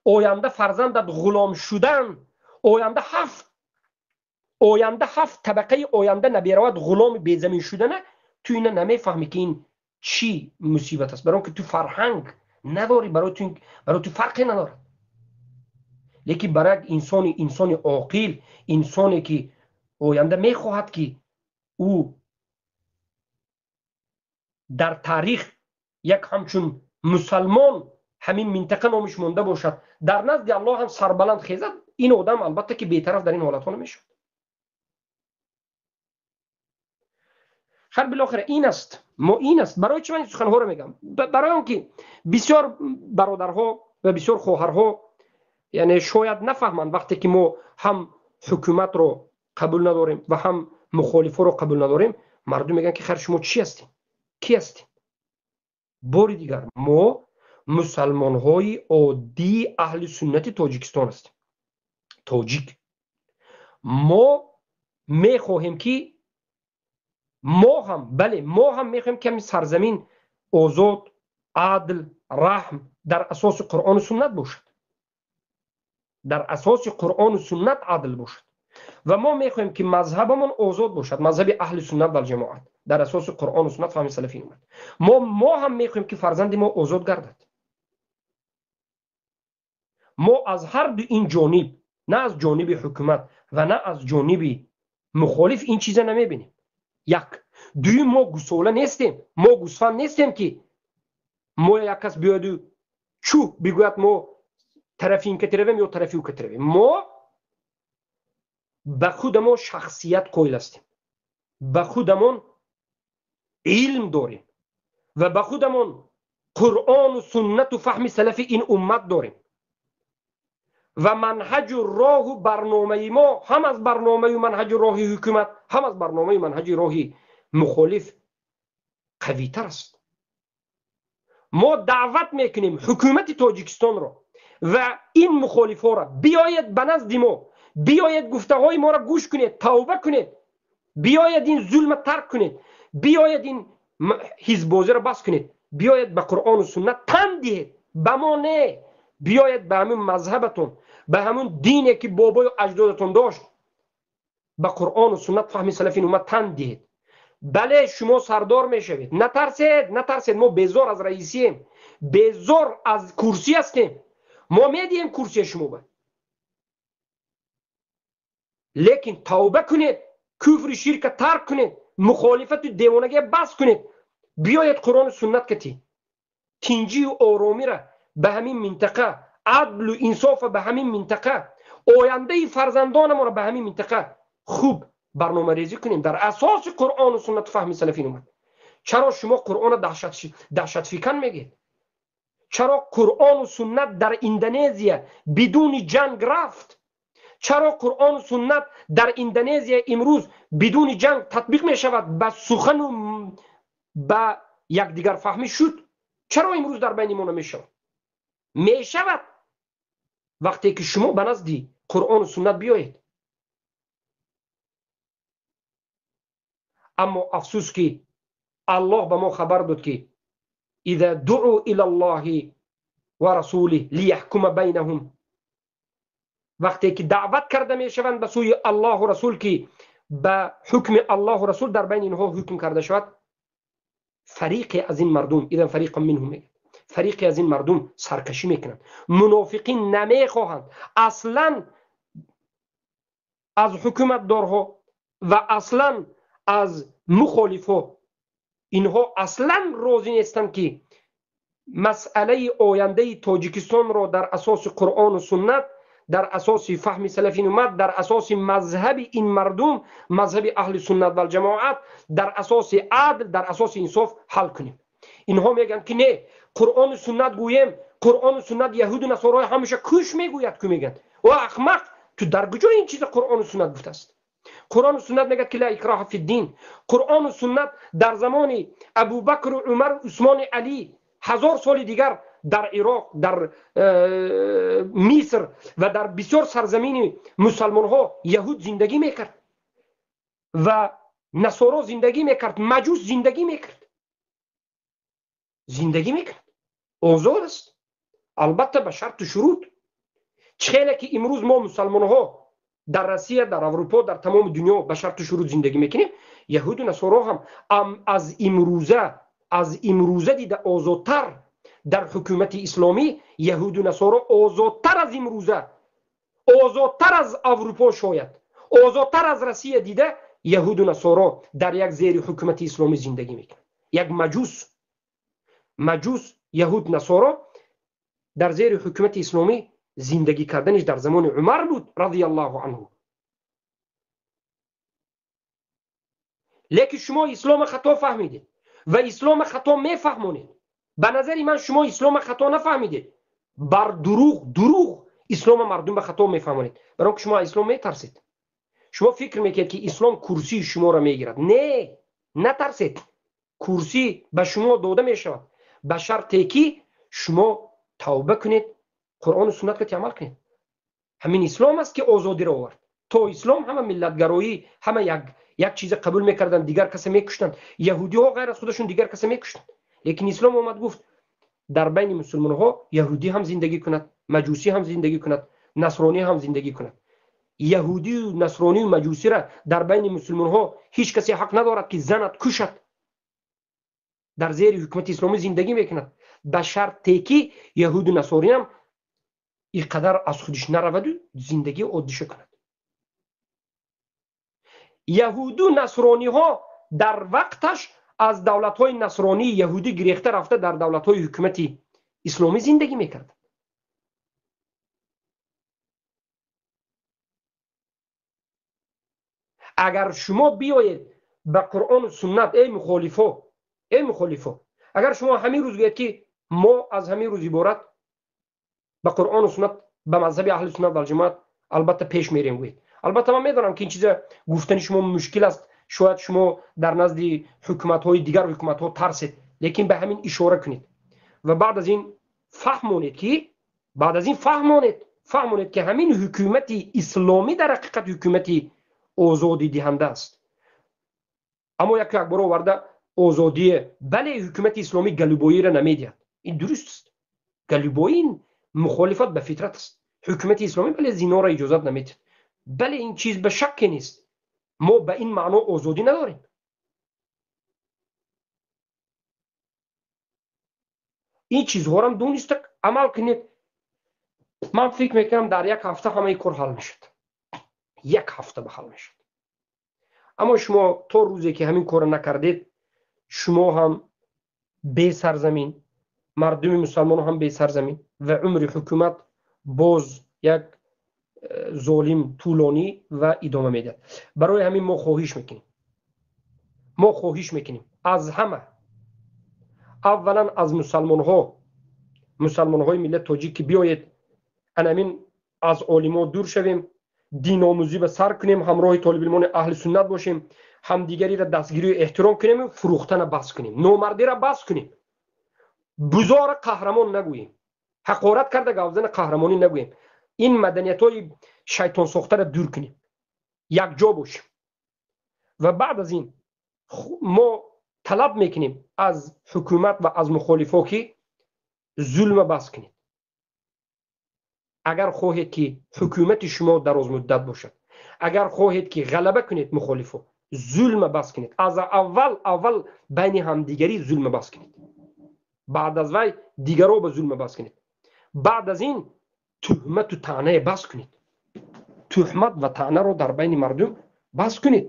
оянда фарзандат ғулом шудан, оянда ҳафт табақаи оянда наберавад ғуломи безамин шудана, ту ина намефаҳмӣ ки ин чӣ мусибат аст. Барои ки ту фарҳанг надорӣ, барои ту фарқе надорад. Лекин барои як инсони оқил, инсоне ки оянда мехоҳад ки ӯ дар таърих як ҳамчун мусалмон ҳамин минтақа номиш монда бошад, дар назди Аллоҳ ҳам сарбаланд хезад, ин одам албатта ки бетараф дар ин ҳолатҳо намешавад. Хар билохира ин аст, мо ин аст. Барои чӣ ман ин суханҳоро мегӯям? Барои он ки бисёр бародарҳо ва бисёр хоҳарҳо яъне шояд нафаҳманд вақте ки мо ҳам ҳукуматро қабул надорем ва ҳам мухолифоро қабул надорем, мардум мегӯянд ки хар шумо чӣ ҳастед? Кӣ ҳастед? Бори дигар мо мусалмонҳои оддии аҳли суннати Тоҷикистон ҳастем. Тоҷик. Мо мехоҳем ки мо ҳам, бале, мо ҳам мехоҳем ки ҳамин сарзамин озод, адл, раҳм дар асоси Қуръону суннат бошад. Дар асоси Қуръону суннат адл бошад. Ва мо мехоҳем ки мазҳабамон озод бошад, мазҳаби аҳли суннат вал ҷамоат дар асоси Қуръону суннат фаҳми салафи уммат. Мо ҳам мехоҳем ки фарзанди мо озод гардад. Мо аз ҳар ду ин ҷониб, на аз ҷониби ҳукумат ва на аз ҷониби мухолиф ин чиза намебинем. Як. Дуюм, мо гусола нестем, мо гусфанд нестем ки мо як кас биёяду чӯ бигӯяд мо тарафи ин кати равем ё тарафи ӯ кати равем. Мо ба худамон шахсият қоил ҳастем, ба худамон илм дорем ва ба худамон Қуръону суннату фаҳми салафи ин уммат дорем ва манҳаҷу роҳу барномаи мо ҳам аз барномаю манҳаҷу роҳи ҳукумат, ҳам аз барномаи манҳаҷи роҳи мухолиф қавитар аст. Мо даъват мекунем ҳукумати Тоҷикистонро ва ин мухолифҳоро, биёед ба назди мо, биёед гуфтаҳои моро гӯш кунед, тавба кунед, биёед ин зулма тарк кунед, биёед ин ҳизббозиро бас кунед, биёед ба Қуръону суннат тан диҳед, ба мо не, биёед ба ҳамин мазҳабатон, ба ҳамун дине ки бобою аҷдодатон дошт, ба Қуръону суннат фаҳми салафи уммат тан диҳед. Бале, шумо сардор мешавед. Натарсед, натарсед, мо безор аз раисием, безор аз курсӣ ҳастем. Мо медиҳем курсия шумо ба. Лекин тавба кунед, куфри ширка тарк кунед, мухолифату девонагия бас кунед. Биёед Қуръону суннат кати. Тинҷию оромира ба ҳамин минтақа, адлу инсофа ба ҳамин минтақа, ояндаи фарзандонамонро ба ҳамин минтақа хуб барномарезӣ кунем дар асоси Қуръону суннату фаҳми салафин омад. Чаро шумо Қуръонро даҳшатфикан мегӯед? Чаро Қуръону суннат дар Индонезия бидуни ҷанг рафт? Чаро Қуръону суннат дар Индонезия имрӯз бидуни ҷанг татбиқ мешавад, ба сухану ба якдигарфаҳмӣ шуд? Чаро имрӯз дар байни мо намешавад? Мешавад вақте ки шумо ба назди Қуръону суннат биёед. Аммо афсӯс ки Аллоҳ ба мо хабар дод ки إذا دعوا إلى الله ورسوله ليحكم بينهم، вақте ки даъват карда мешаванд ба сӯи Аллоҳу Расул ки ба ҳукми Аллоҳу Расул дар байни инҳо ҳукм карда шавад, фариқе аз ин мардум, إذا فريق منهم мегӯяд, фариқе аз ин мардум саркашӣ мекунанд. Мунофиқин намехоҳанд аслан аз ҳукуматдорҳо ва аслан аз мухолифҳо. Инҳо аслан розӣ нестанд ки масъалаи ояндаи Тоҷикистонро дар асоси Қуръону суннат, дар асоси фаҳми салафин уммат, дар асоси мазҳаби ин мардум, мазҳаби аҳли суннат валҷамоат, дар асоси адл, дар асоси инсоф ҳал кунем. Инҳо мегӯянд ки не, Қуръону суннат гӯем, Қуръону суннат яҳуду насорои ҳамеша куш мегӯяд, ку мегӯянд. О ахмақ, ту дар куҷо ин чиза Қуръону суннат гуфтааст? Қуръону суннат мегӯяд ки ла икроҳа фиддин. Қуръону суннат дар замони Абубакру Умару Усмони Алӣ 1000 соли дигар дар Ироқ, дар Миср ва дар бисёр сарзамини мусалмонҳо яҳуд зиндагӣ мекард ва насоро зиндагӣ мекард, маҷус зиндагӣ мекард. Зиндагӣ мекард. Озод аст. Албатта ба шарту шурут. Чӣ хеле ки имрӯз мо мусалмонҳо дар Россия, дар Аврупо, дар тамоми дунё ба шарту шурут зиндагӣ мекунем, яҳуду насоро ҳам аз имрӯза дида озодтар дар ҳукумати исломӣ, яҳуду насоро озодтар аз имрӯза, озодтар аз Аврупо шояд, озодтар аз Россия дида яҳуду насоро дар як зери ҳукумати исломӣ зиндагӣ мекунанд. Як маҷус, яҳуд, насоро дар зери ҳукумати исломӣ зиндагӣ карданиш дар замони Умар буд радиаллоҳу анҳу. Лекин шумо ислома хато фаҳмидед ва ислома хато мефаҳмонед. Ба назари ман шумо ислома хато нафаҳмидед, бар дурӯғ ислома мардум ба хато мефаҳмонед. Барои он ки шумо аз ислом метарсед. Шумо фикр мекунед ки ислом курсии шуморо мегирад. Не, натарсед. Курсӣ ба шумо дода мешавад ба шарте ки шумо тавба кунед, Қуръону суннат кати амал кунед. Ҳамин ислом аст ки озодиро овард. То ислом ҳама миллатгароӣ, ҳама як чиза қабул мекарданд, дигар каса мекуштанд. Яҳудиҳо ғайр аз худашон дигар каса мекуштанд. Лекин ислом омад гуфт дар байни мусулмонҳо яҳудӣ ҳам зиндагӣ кунад, маҷусӣ ҳам зиндагӣ кунад, насронӣ ҳам зиндагӣ кунад. Яҳудию насронию маҷусира дар байни мусулмонҳо ҳеҷ касе ҳақ надорад ки занад, кушад. Дар зери ҳукумати исломӣ зиндагӣ мекунад ба шарте ки яҳуду насориам ин қадар аз худиш нараваду зиндагии оддиша кунад. Яҳуду насрониҳо дар вақташ аз давлатҳои насронии яҳудӣ гирехта рафта дар давлатҳои ҳукумати исломӣ зиндагӣ мекарданд. Агар шумо биёед ба Қуръону суннат, эй мухолифо, эй мухолифо, агар шумо ҳамин рӯз гӯед ки мо аз ҳамин рӯз иборат ба Қуръону суннат, ба мазҳаби аҳли суннат валҷамоат албатта пеш мерем гӯед. Албатта ман медонам ки ин чиза гуфтани шумо мушкил аст, шояд шумо дар назди ҳукуматҳои дигар ҳукуматҳо тарсед, лекин ба ҳамин ишора кунед ва баъд аз ин фаҳмонед ки фаҳмонед ки ҳамин ҳукумати исломӣ дар ҳақиқат ҳукумати озодидиҳанда аст. Аммо яку якбора оварда озодие, бале, ҳукумати исломӣ галубоиро намедиҳад. Ин дуруст аст. Галубоӣ мухолифат ба фитрат аст. Ҳукумати исломӣ бале зиноро иҷозат намедиҳад. Бале, ин чиз ба шакке нест. Мо ба ин маъно озодӣ надорем. Ин чизҳоро дониста амал кунед. Ман фикр мекунам, дар як ҳафта ҳамаи кор ҳал мешуд, як ҳафта ба ҳал мешуд. Аммо шумо то рӯзе ки ҳамин корро накардед, шумо ҳам бесарзамин, мардуми мусалмон ҳам бесарзамин ва умри ҳукумат боз як золим тӯлонӣ ва идома медиҳад. Барои ҳамин мо хоҳиш мекунем, мо хоҳиш мекунем аз ҳама, аввалан аз мусалмонҳо, мусалмонҳои миллат тоҷик, ки биёед, анамин аз олимо дур шавем, диномӯзӣ ба сар кунем, ҳамроҳи толибилмони аҳли суннат бошем, ҳамдигариро дастгирию эҳтиром кунем, фурӯхтана бас кунем, номардиро бас кунем, бузора қаҳрамон нагӯем, ҳақорат карда гавзана қаҳрамонӣ нагӯем, ин маданиятҳои шайтонсохтаро дур кунем, якҷо бошем. Ва баъд аз ин мо талаб мекунем аз ҳукумат ва аз мухолифо, ки зулма бас кунед. Агар хоҳед, ки ҳукумати шумо дарозмуддат бошад, агар хоҳед, ки ғалаба кунед мухолифо, зулма бас кунед. Аз аввал, аввал байни ҳамдигарӣ зулма бас кунед, баъд аз вай дигаро ба зулма бас кунед, баъд аз ин туҳмату таънае бас кунед, туҳмат ва таънаро дар байни мардум бас кунед.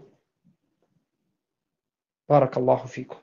Баракаллоҳу фикум.